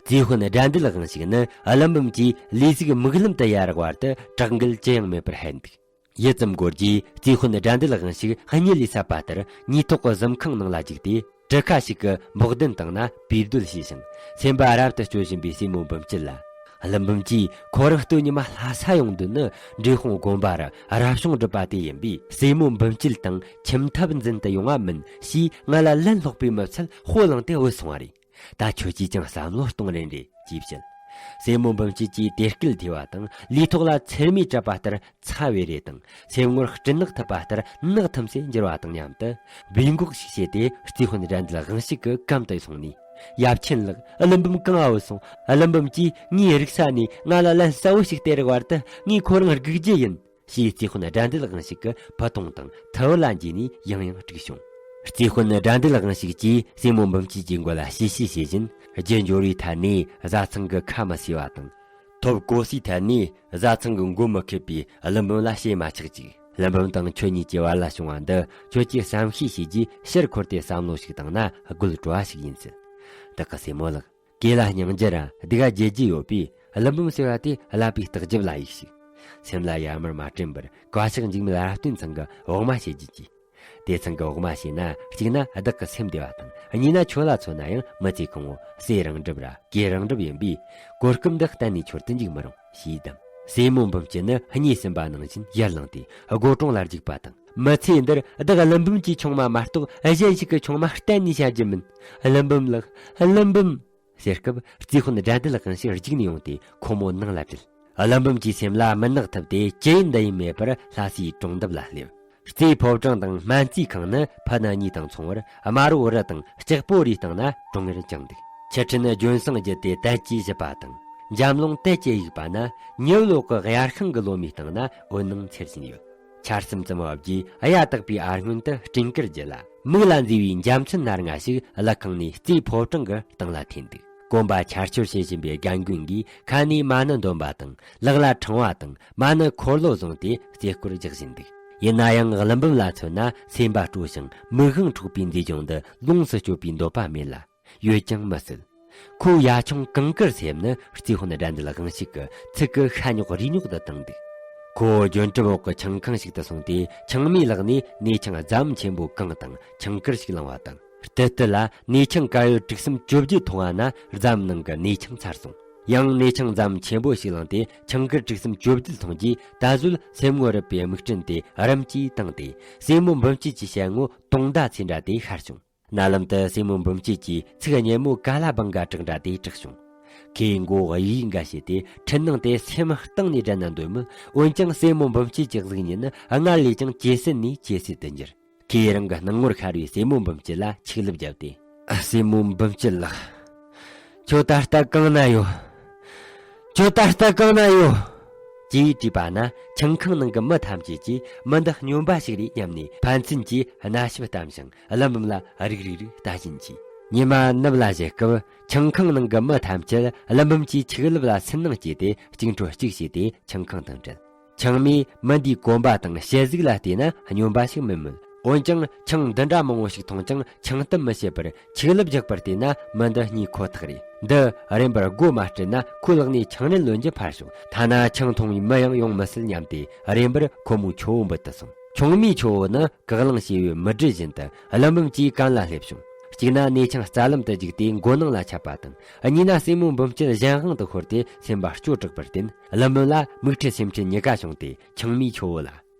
རྩེ་ཧུན་དགྲ་འདུལ་དབང་ཕྱུག་ནི་ཀླུ་འབུམ་གྱིས་ལས་ཞུགས་མིག་ལམ་དུ་ཡར་བར་དུ་དྲག་འགུལ་ཅི་ཡང་མེད་པར་ཕན་འདུག་ཡུད་ཙམ་འགོར་རྗེས་རྩེ་ཧུན་དགྲ་འདུལ་དབང་ཕྱུག་གཉིད་ལས་སད་པ་ལྟར་ཉེས་ཐོག་གི་གཟིམ་ཁང་ནང་ལ་བཅུག་སྟེ། གྲུ་ཁ་ཞིག་གི་འབོག་གདན་སྟེང་ན་པུས་སྡོད་བྱས་ཤིང་། སེམས་པ་རབ་ཏུ་སྐྱོ་བཞིན་པའི་སྲས་མོ་འབུམ་སྐྱིད་ལ། ཀླུ་འབུམ་གྱིས་ཁོ་རང་སྟོད་ཉི་མ་ལྷ་ས་ཡོང་དོན་ནི། འབྲས་སྤུངས་དགོན་པར་རབ་བྱུང་སྒྲུབ་པ་དེ་ཡིན་པས། སྲས་མོ་འབུམ་སྐྱིད་དང་ཁྱིམ་ཐབ་འཛིན་དུ་ཡོང་བ་མིན་ཞེས་ང་ལ་ལན་སློག་པའི་མི་ཚད་དཔུང་བླངས་ཏེ་བུད་སོང་བ་རེད། ད་ཁྱོད་ཀྱིས་ཀྱང་བསམ་བློ་གཏོང་རན་རེད་ཅེས་བཤད། སྲས་མོ་འབུམ་སྐྱིད་ཀྱིས་དེ་སྐད་ཐོས་པ་དང་། ལུས་ཐོག་ལ་ཚེར་མའི་གྲིབ་པ་ལྟར་ཚ་བའི་རེ་དང་། སེམས་ངོར་སྤྲིན་ནག་ཐིབས་པ་ལྟར་ནག་ཐིམ་སེ་འགྱུར་བ་དང་མཉམ་དུ། སྦས་འགོག་ཞིག་བྱས་ཏེ། རྩེ་ཧུན་དགྲ་འདུལ་དབང་ཕྱུག་གི་གམ་དུ་སོང་ནས། ཡབ་ཆེན་ལགས། ཀླུ་འབུམ་གང་ང་བུད་སོང་། ཀླུ་འབུམ་གྱིས་ངའི་རིག་ས་ནས་ང་ལ་ལན་གསལ་བོ་ཞིག་སྟེར་བར་དུ། ངས་ཁོ་རང་སྒུག་རྒྱུ་ཡིན། ཞེས་རྩེ་ཧུན་དགྲ་འདུལ་དབང་ཕྱུག་གི་ཕུ་དུང་དང་ཐུ་བུ་ལ་འཇུས་ནས་ཡང་ཡང་དཀྲུགས་བྱུང་། རྩེ་ཧུན་དགྲ་འདུལ་དབང་ཕྱུག་གིས་སྲས་མོ་འབུམ་སྐྱིད་ཀྱི་མགོ་ལ་ཞི་ཞི་བྱེད་བཞིན། རྒྱུ་འབྱོར་བའི་ཐད་ནས་བཟའ་ཚང་གི་ཁ་མི་བྱེ་བ་དང་། ཐོབ་གོ་སའི་ཐད་ནས་བཟའ་ཚང་གི་མགོ་མི་ཁེབས་པའི་ཀླུ་འབུམ་ལ་བྱེད་མ་ཆག་ཅིག་ཀླུ་འབུམ་དང་ཁྱོད་གཉིས་ཀྱི་བར་ལ་བྱུང་བ་འདི་ཁྱོད་ཀྱིས་བསམ་ཤེས་བྱས་རྗེས་ཕྱིར་འཁོར་ཏེ་བསམ་བློ་ཞིག་བཏང་ན་དགོད་བྲོ་བ་ཞིག་ཡིན་སྲིད། བདག་གི་སྲས་མོ་ལགས། གོས་ལ་སྙིང་རྗེ་ར་སྡུག་ག་བརྗེད་རྒྱུ་ཡོད་པས། ཀླུ་འབུམ་ཟེར་བ་དེ་བསླབ་པའི་བརྟག་ཞིབ་ལ་ཡིག་ཞིག་སེམས་ལ་ཡར་མར་མ་དྲན་པར་བཀའ་ཤག་འཇིགས་མེད་རབ་བརྟན་ཚང་གི་འོག་མ་བྱེད་རྒྱུ་གྱིས། དེ་ཚང་གི་འོག་མ་བྱས་ན། གཅིག་ན་བདག་གི་སེམས་བདེ་བ་དང་། གཉིས་ན་ཁྱོད་ལ་མཚོན་ན་ཡང་མི་ཚེ་གང་བོ་ཟས་རང་གྲུབ་ར་གོས་རང་གྲུབ་ཡིན་པས། གོ་སྐབས་འདི་གཏན་ནས་འཆོར་དུ་འཇུག་མི་རུང་ཞེས་གདམས། སྲས་མོ་འབུམ་སྐྱིད་ནི་གཉིད་སིམ་པ་ནང་བཞིན་ཡར་ལངས་ཏེ་སྒོ་གྲོང་ལ་རྒྱུག་པ་དང་། མི་ཚེ་འདིར་བདག་ཀླུ་འབུམ་གྱི་ཆུང་མ་མ་གཏོགས་གཞན་ཞིག་གི་ཆུང་མ་གཏན་ནས་བྱ་རྒྱུ་མིན། ཀླུ་འབུམ་ལགས། ཀླུ་འབུམ། ཟེར་སྐབས་རྩེ་ཧུན་དགྲ་འདུལ་དབང་ཕྱུག་རྒྱུགས་ནས་ཡོང་སྟེ་ཁོ་མོ་ནང་ལ་དྲིལ། ཀླུ་འབུམ་གྱི་སེམས་ལ་མུན་ནག་ཐིབས་ཏེ་ཅི་ཡིན་འདི་ཡིན་མེད་པར་ལྷ་སའི་གྲོང་འདབས་ལ་སླེབས། རྩེའི་ཕོ་བྲང་དང་སྨན་རྩིས་ཁང་ནི་ཕ་ནི་གཉིས་དང་མཚུངས་པར་དམར་པོ་རི་དང་ལྕགས་པོ་རིའི་སྟེང་ན་གྲོང་ངེར་བཅངས་འདུག་ཆུ་ཕྲན་ལྗོན་བསང་བརྒྱུད་དེ་དལ་གྱིས་བཞུད་པ་དང་། འཇམ་རླུང་དལ་གྱིས་གཡུག་པ་ན་ཉི་འོད་འོག་གི་དབྱར་ཤིང་གི་ལོ་མའི་སྟེང་ན་འོད་སྣང་འཚེར་བཞིན་ཡོད། ཆར་གསུམ་ཙམ་བབས་རྗེས་གཡའ་དག་པའི་ཨ་སྔོན་དུ་སྤྲིན་དཀར་རྒྱུད་ལ། མིག་ལ་མཛེས་པའི་འཇའ་ཚོན་སྣ་ལྔ་ཞིག་ཀླུ་ཁང་ནས་རྩེའི་ཕོ་བྲང་གི་སྟེང་ལ་འཐེན་འདུག་གོམ་པ་ཆར་ཆུར་བྱེད་བཞིན་པའི་རྒན་རྒོན་གྱིས་ཁ་ནས་མ་ཎི་འདོན་པ་དང་། ལག་ལ་ཕྲེང་བ་དང་མ་ཎི་འཁོར་ལོ་བཟུང་སྟེ་རྩེ་སྐོར་རྒྱག་བཞིན་འདུག་ཡིན་ན་ཡང་ཀླུ་འབུམ་ལ་མཚོན་ན་སེམས་པ་སྤྲོ་ཞིང་མིག་དབང་འཕྲོག་པའི་མཛེས་ལྗོངས་འདི་ལོངས་སུ་སྤྱོད་པའི་འདོད་པ་མེད་ལ། ཡོད་ཀྱང་མི་སྲིད། ཁོའི་ཡ་ཆུང་གངས་དཀར་སེམས་ནི་རྩེ་ཧུན་དགྲ་འདུལ་དབང་ཕྱུག་གི་ཚིག་གི་ཤ་ཉོག་རུས་ཉོག་ཏུ་བཏང་འདུག་ཁོ་བོ་ལྗོན་གྲབ་འོག་གི་ཆང་ཁང་ཞིག་ཏུ་སོང་སྟེ་ཆང་མའི་ལག་ནས་ནས་ཆང་རྫ་མ་ཆེན་པོ་གང་དང་ཆང་དཀར་ཞིག་བླངས་པ་དང་། སྟུད་སྟུད་ལ་ནས་ཆང་དཀར་ཡོལ་དྲུག་གསུམ་བཅོ་བརྒྱད་འཐུང་བ་ན་རྫ་མ་ནང་གི་ནས་ཆང་ཚར་སོང་། ཡང་ནས་ཆང་རྫ་མ་ཆེན་པོ་ཞིག་བླངས་ཏེ་ཆང་དཀར་དྲུག་གསུམ་བཅོ་བརྒྱད་འཐུང་རྗེས་ད་གཟོད་སེམས་ངོ་རུབ་པའི་མིག་སྤྲིན་དེ་རིམ་གྱིས་བཏང་སྟེ་སྲས་མོ་འབུམ་སྐྱིད་ཀྱི་ཞལ་ངོ་དུང་ཟླ་ཚེ་འདྲ་དེ་ཤར་བྱུང་། རྣ་ལམ་དུ་སྲས་མོ་འབུམ་སྐྱིད་ཀྱིས་ཚིག་སྙན་མོ་ག་ལ་བང་ག་གྲགས་འདྲ་དེ་གྲགས་བྱུང་། ཁོས་མགོ་གཡུག་གཡུག་འགའ་བྱས་ཏེ་འཕྲུལ་སྣང་དེ་སེམས་གཏིང་ནས་དྲན་ན་འདོད་མོད། འོན་ཀྱང་སྲས་མོ་འབུམ་སྐྱིད་ཀྱི་གཟུགས་བརྙན་ནི་སྔར་ལས་ཀྱང་ཇེ་གསལ་ནས་ཇེ་གསལ་དུ་འགྱུར། ཁོས་རང་གི་སྣང་ངོར་ཤར་བའི་སྲས་མོ་འབུམ་སྐྱིད་ལ་ཆིག་ལབ་བརྒྱབ་སྟེ། ཨ། སྲས་མོ་འབུམ་སྐྱིད་ལགས། ཁྱོད་ད་ལྟ་གང་ན་ཡོད། ཁྱོད་ད་ལྟ་གང་ན་ཡོད། ཅེས་དྲིས་པ་ན་ཆང་ཁང་ནང་གི་མི་ཐམས་ཅད་ཀྱིས་མི་འདི་སྨྱོན་པ་ཞིག་རེད་སྙམ་ནས་ཕན་ཚུན་གྱིས་སྣ་ཞབས་བསྟན་ཞིང་ཀླུ་འབུམ་ལ་རིག་རིག་རིག་ལྟ་བཞིན་གྱིས། ཉི་མ་ནུབ་ལ་བཞད་སྐབས་ཆང་ཁང་ནང་གི་མི་ཐམས་ཅད་ཀླུ་འབུམ་གྱི་ཆིག་ལབ་ལ་སུན་སྣང་སྐྱེས་ཏེ་གཅིག་འཕྲོ་གཅིག་བྱས་ཏེ་ཆང་ཁང་དུ་འགྲིལ། ཆང་མིས་མི་འདིའི་གོན་པ་དང་བྱད་གཟུགས་ལ་བལྟས་ན་སྨྱོན་པ་ཞིག་མིན་མོད། འོན་ཀྱང་ཆང་འདི་འདྲ་མང་བོ་ཞིག་འཐུང་ཀྱང་ཆང་གཏམ་མི་བཤད་པར་ཆིག་ལབ་རྒྱག་པར་བལྟས་ན་མི་འདི་རྙེད་ཁོ་ཐག་རེད། འདི་རན་པར་སྒོ་མ་སྤྲད་ན་ཁོའི་ལག་ནས་ཆང་རན་ལོན་རྒྱུ་ཕར་ཞོག་ཐ་ན་ཆང་འཐུང་བའི་མི་ཡང་ཡོང་མི་སྲིད་སྙམ་སྟེ་རན་པར་ཁོ་མོའི་ཆུ་བོ་འབུད་དུ་སོང་། ཆུང་མའི་ཆུ་བོ་ནི་བཀའ་བློན་ཞེས་པའི་མི་སྒྲུབ་བཞིན་དུ་ཀླུ་འབུམ་གྱི་གན་ལ་སླེབས་བྱུང་། གཅིག་ན་གནས་ཆུང་རྩ་ལམ་དུ་བརྒྱུགས་ཏེ་མགོ་ནང་ལ་ཆགས་པ་དང་། གཉིས་ན་སྲས་མོ་འབུམ་སྐྱིད་གཞན་དབང་དུ་ཤོར་ཏེ་སེམས་པ་སྐྱོ་དྲགས་པར་བརྟེན། ཀླུ་འབུམ་ལ་མིག་འཕྲུལ་སེམས་འཕྲུལ་གཉིས་ཀ་བྱུང་སྟེ་ཆུང་མའི་ཆུ་བོ་ལ།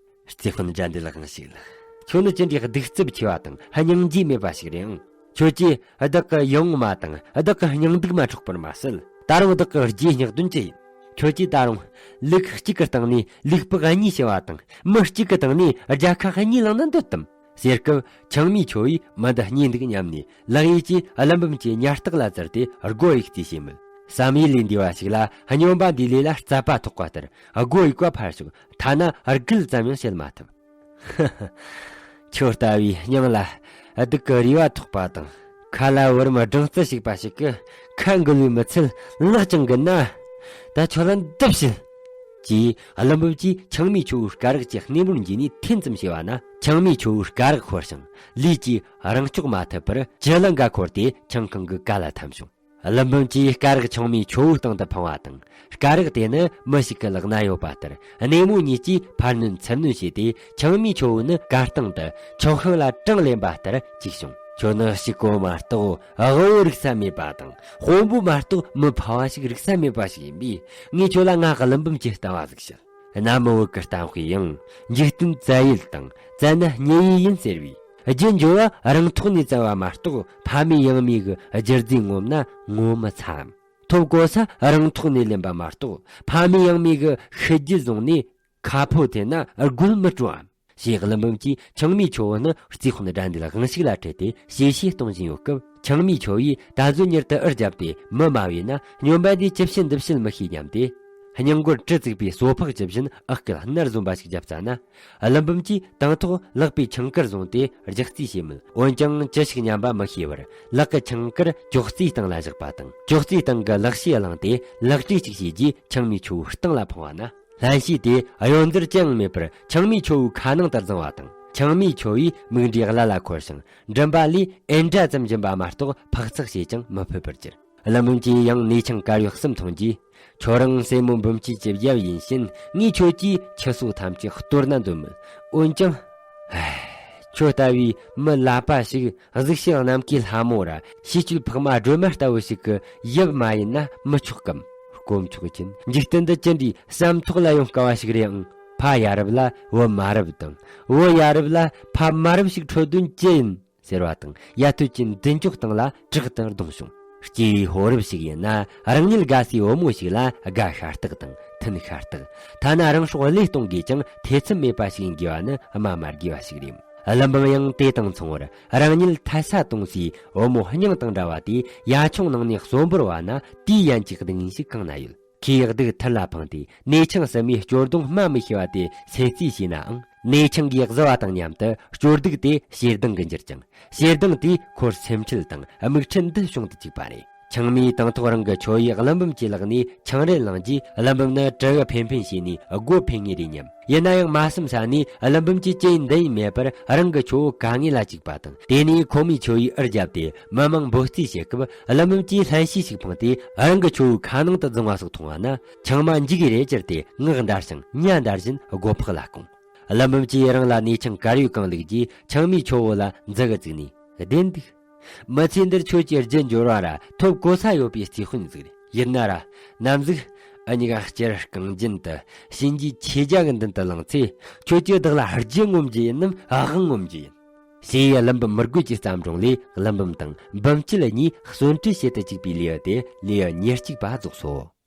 རྩེ་དཔོན་དགྲ་འདུལ་དབང་ཕྱུག་ལགས། ཁྱོད་ནི་ཅི་འདྲའི་གདུག་རྩུབ་ཆེ་བ་དང་སྙིང་རྗེ་མེད་པ་ཞིག་རེད་ཨང་། ཁྱོད་ཀྱིས་བདག་གི་ཡིད་འོང་མ་དང་བདག་གི་སྙིང་སྡུག་མ་འཕྲོག་པར་མ་ཟད། ད་རུང་བདག་གི་རྗེས་བསྙེག་དོན་ཅི་ཡིན། ཁྱོད་ཀྱིས་ད་རུང་ལུག་གཅིག་གི་སྟེང་ནས་ལུག་ལྤགས་གཉིས་བྱིན་པ་དང་མི་གཅིག་གི་སྟེང་ནས་རྒྱལ་ཁ་གཉིས་བླངས་ན་འདོད་དམ། ཟེར་སྐབས་ཆང་མའི་ཆུ་བོས་མི་འདི་སྙེ་འདུག་སྙམ་ནས་ལག་གཡས་ཀྱིས་ཀླུ་འབུམ་གྱི་ཉལ་སྟག་ལ་བཙིར་ཏེ་སྒོ་གཡུག་རྩིས་བྱས་མོད། བསམ་ཡུལ་ལས་འདས་པ་ཞིག་ལ་སྨྱོན་པ་འདིའི་ལས་ལ་རྩད་པ་ཐོགས་པ་ལྟར་སྒོ་གཡུག་པ་ཕར་ཞོག་ཐ་ན་དགུ་ཙམ་ཡང་བྱེད་མ་ཐུབ། ཁྱོད་ལྟ་བུའི་སྙིང་ལ་སྡུག་གི་རུས་པ་ཐོགས་པ་དང་། ཁ་ལ་བུ་རམ་སྦྲང་རྩི་ཞིག་པ་ཞིག་གིས་ཁ་འགུལ་བའི་མི་ཚད་ལག་ཀྱང་འགུལ་ན། ད་ཁྱོད་ལ་འདི་བྱིན། ཅེས་ཀླུ་འབུམ་གྱིས་ཆང་མའི་ཆུ་བོའི་སྐ་རགས་ཀྱི་སྣེ་མོར་འགྱེལ་ནས་འཐེན་ཙམ་བྱས་པ་ན། ཆང་མའི་ཆུ་བོའི་སྐ་རགས་ཤོར་ཞིང་ལུས་ཀྱིས་རང་སྐྱོགས་མ་ཐུབ་པར་ཅི་ལ་འགའ་འཁོར་ཏེ་ཆང་ཁང་གི་ཀ་ལ་འཐམས་བྱུང་། ཀླུ་འབུམ་གྱིས་སྐ་རགས་ཆང་མའི་ཆུ་བོའི་སྟེང་དུ་འཕངས་པ་དང་། སྐ་རགས་དེ་ནི་མི་ཞིག་གི་ལག་ན་ཡོད་པ་ལྟར་སྣེ་མོ་གཉིས་ཀྱིས་ཕར་སྣོན་ཚུར་སྣོན་བྱས་ཏེ་ཆང་མའི་ཆུ་བོ་ནི་གར་སྟེང་དུ་ཆང་ཤིང་ལ་གྲང་ལེན་པ་ལྟར་བཅུག་བྱུང་། ཁྱོད་ནི་ཕྱུག་པོ་མ་གཏོགས་དབུལ་བོ་རིག་ས་མེད་པ་དང་། དཔོན་པོ་མ་གཏོགས་མི་ཕལ་བ་ཞིག་རིག་ས་མེད་པ་ཞིག་ཡིན་པས། ངས་ཁྱོད་ལ་ང་ཀླུ་འབུམ་གྱི་ལྟ་བ་ཟིག་བཤད། གནའ་མི་བོད་ཀྱི་གཏམ་དཔེ་ཡང་འཇིག་རྟེན་བཙལ་ཡུལ་དང་བཙལ་ན་རྙེད་ཡུལ་ཡིན་ཟེར་བས། རྒྱུ་འབྱོར་བ་རང་ཐོག་ནས་བཙལ་བ་མ་གཏོགས་ཕ་མེས་ཡང་མེས་ཀྱི་རྒྱུ་རྫས་ངོམ་ན་ངོ་མི་ཚའམ། ཐོབ་གོ་ས་རང་ཐོག་ནས་ལེན་པ་མ་གཏོགས་ཕ་མེས་ཡང་མེས་ཀྱི་ཤི་རྒྱུ་བཟུང་ནས་ཁ་ཕོ་འཐེན་ན་རྒོད་མི་སྤྲོའམ། ཞེས་ཀླུ་འབུམ་གྱིས་ཆང་མའི་ཆུ་བོ་ནི་རྩིས་དཔོན་དགྲ་འདུལ་དབང་ཕྱུག་ལ་ཁྲིད་དེ་གཤེ་གཤེ་གཏོང་བཞིན་ཡོད་སྐབས། ཆང་མའི་ཆུ་བོས་ད་གཟོད་མྱུར་དུ་འུར་བརྒྱབ་སྟེ་མི་སྨྲ་བས་ན། སྨྱོན་པ་འདིས་ཅི་བྱེད་འདི་བྱེད་མི་ཤེས་སྙམ་སྟེ། སྙིང་མགོར་གྲི་བཙུགས་པའི་སོ་ཕག་ཇི་བཞིན་ཨག་སྐད་སྣར་བཟུང་བ་ཞིག་བརྒྱབ་ཙ་ན། ཀླུ་འབུམ་གྱིས་དང་ཐོག་ལག་པའི་ཆང་དཀར་བཟུང་སྟེ་རྒྱག་རྩིས་བྱས་མོད། འོན་ཀྱང་ཅི་ཞིག་སྙམ་པ་མི་ཤེས་པར་ལག་གི་ཆང་དཀར་ཅོག་ཙེའི་སྟེང་ལ་བཞག་པ་དང་། ཅོག་ཙེའི་སྟེང་གི་ལག་ཕྱིས་བླངས་ཏེ་ལག་བྲིས་གཅིག་བྱས་རྗེས་ཆང་མའི་ཆུ་བོའི་སྟེང་ལ་འཕངས་པ་ན། སླན་ཆད་དེ་གཡོ་འཛེར་ཅི་ཡང་མེད་པར་ཆང་མའི་ཆུ་བོའི་ཁ་ནང་དུ་བརྫངས་པ་དང་། ཆང་མའི་ཆུ་བོས་མིག་འབྲས་བརླ་ལ་འཁོར་ཞིང་མགྲིན་པ་ལས་ཨེ་འདྲ་ཙམ་འབྱིན་པ་མ་གཏོགས་འཕག་འཚག་བྱས་ཀྱང་མི་ཕོད་པར་གྱུར། ཀླུ་འབུམ་གྱིས་ཡང་གནས་ཆུང་དཀར་ཡོལ་གསུམ་མཐོང་རྗེས། ཁྱོད་རང་སྲས་མོ་འབུམ་སྐྱིད་ཀྱི་ཡབ་ཡིན་ཕྱིན་ངས་ཁྱོད་ཀྱི་ཁྱི་སོ་ཐམས་ཅད་གཏོར་ན་འདོད་མོད། འོན་ཀྱང་། ཧེ། ཁྱོད་ལྟ་བུའི་མི་ཀླད་པ་ཞིག་གཟུགས་བྱད་ནམ་མཁའི་ལྷ་མོ་ར་ཤེས་སྤྱོད་འཕགས་མ་སྒྲོལ་མ་ལྟ་བུ་ཞིག་གི་ཡབ་མ་ཡིན་ན་མི་ཆོག་གམ། དཀོན་མཆོག་མཁྱེན། འཇིག་རྟེན་འདི་ཅི་འདྲའི་བསམ་ཐོག་ལ་ཡོང་དཀའ་བ་ཞིག་རེད་ཨང་། ཕ་ཡ་རབས་ལ་བུ་མ་རབས་དང་། བུ་ཡ་རབས་ལ་ཕ་མ་རབས་ཤིག་འཕྲོད་དོན་ཅི་ཡིན། ཟེར་བ་དང་ཡ་ཐོད་ཀྱི་མདུན་ཅོག་སྟེང་ལ་དྲག་ཏུ་བརྡུངས་བྱུང་། སྐྱེས་བུའི་ཕོ་རབ་ཞིག་ཡིན་ན་རང་ཉིད་དགའ་སའི་བུ་མོ་ཞིག་ལ་དགའ་ཤ་སྟག་དང་མཐུན་ཤ་སྟག་ཐ་ན་རང་སྲོག་བློས་གཏོང་དགོས་ཀྱང་ཐེ་ཚོམ་མེད་པ་ཞིག་ཡིན་དགོས་པ་ནི་སྨྲ་མ་དགོས་པ་ཞིག་རེད། ཀླུ་འབུམ་ཡང་དེ་དང་མཚུངས་པར་རང་ཉིད་ཐལ་ས་གཏོང་སའི་བུ་མོ་སྙིང་དང་འདྲ་བ་དེ་ཡ་ཆུང་ནང་ནས་གསོན་པོར་བབས་ན་དེའི་ཡན་གྱི་སྡུག་བསྔལ་ཞིག་གང་ན་ཡོད། ཁོས་སྡུག་ཐུར་ལ་འཕངས་ཏེ་གནས་ཆུང་བསམ་མེད་སྐྱོ་གདུང་སྨྲ་མི་ཤེས་པ་དེ་སེལ་རྩིས་བྱས་ནའང་། གནས་ཆུང་གིས་གཟུ་བ་དང་མཉམ་དུ་སྐྱོ་སྡུག་དེ་ཞེ་སྡང་གི་འགྱུར་ཅིང་། ཞེ་སྡང་དེས་ཁོར་སེམས་ཁྲལ་དང་དམིགས་ཁྲལ་འདི་བྱུང་དུ་བཅུག་པ་རེད། ཆང་མའི་དང་ཐོག་རང་གི་ཆོས་ཡིག་ཀླུ་འབུམ་གྱི་ལག་ནས་ཆང་རན་བླངས་རྗེས། ཀླུ་འབུམ་ནི་གྲི་གུ་འཕེན་འཕེན་བྱས་ནས་སྒོ་ཕྱེ་ངེས་རེད་སྙམ། ཡིན་ན་ཡང་མ་བསམ་ས་ནས་ཀླུ་འབུམ་གྱིས་ཅི་ཡིན་འདི་ཡིན་མེད་པར་རང་གི་ཆུ་བོ་ག་ངེས་ལ་བཅུག་པ་དང་། དེ་ནས་ཁོ་མོས་ཆུ་བོའི་འུར་བརྒྱབ་སྟེ་མི་མང་འབོད་རྩིས་བྱེད་སྐབས། ཀླུ་འབུམ་གྱིས་སླན་ཆད་ཞིག་འཕངས་ཏེ་རང་གི་ཆུ་བོའི་ཁ་ནང་དུ་བརྫངས་པ་སོགས་མཐོང་བ་ན། ཆང་མ་འཇིགས་རེ་གྱུར་ཏེ་ངག་འདར་ཞིང་ཉ་འདར་བཞིན་སྒོ་ཕྱག་ལ་བསྐུངས། ཀླུ་འབུམ་གྱིས་རང་ལ་གནས་ཆུང་དཀར་ཡོལ་གང་བླུགས་རྗེས་ཆང་མའི་ཆུ་བོ་ལ་མཛུ་གུ་བཙུགས་ནས་བདེན་འདུག། མི་ཚེ་འདིར་ཁྱོད་ཀྱི་རྒྱུ་འབྱོར་བ་ར་ཐོབ་གོ་ས་ཡོད་པའི་རྩིས་དཔོན་ཟིག་རེད། ཡིན་ན་ར་ནམ་ཟིག་འུ་གཉིས་ཀ་སྤྱིར་རྐང་རྒྱན་དུ་གཤིན་རྗེའི་ཆོས་རྒྱལ་གྱི་མདུན་དུ་ལངས་ཚེ། ཁྱོད་ཀྱིས་བདག་ལ་རྒྱུ་ངོམ་རྒྱུ་ཡིན་ནམ་དབང་ངོམ་རྒྱུ་ཡིན། ཞེས་ཀླུ་འབུམ་མི་རྒོད་ཀྱི་བརྩམས་སྒྲུང་ལས་ཀླུ་འབུམ་དང་འབུམ་སྐྱིད་གཉིས་གསོན་བྲལ་བྱེད་དུ་བཅུག་པའི་ལེའུ་སྟེ་ལེའུ་ཉེར་གཅིག་པ་རྫོགས་སོ།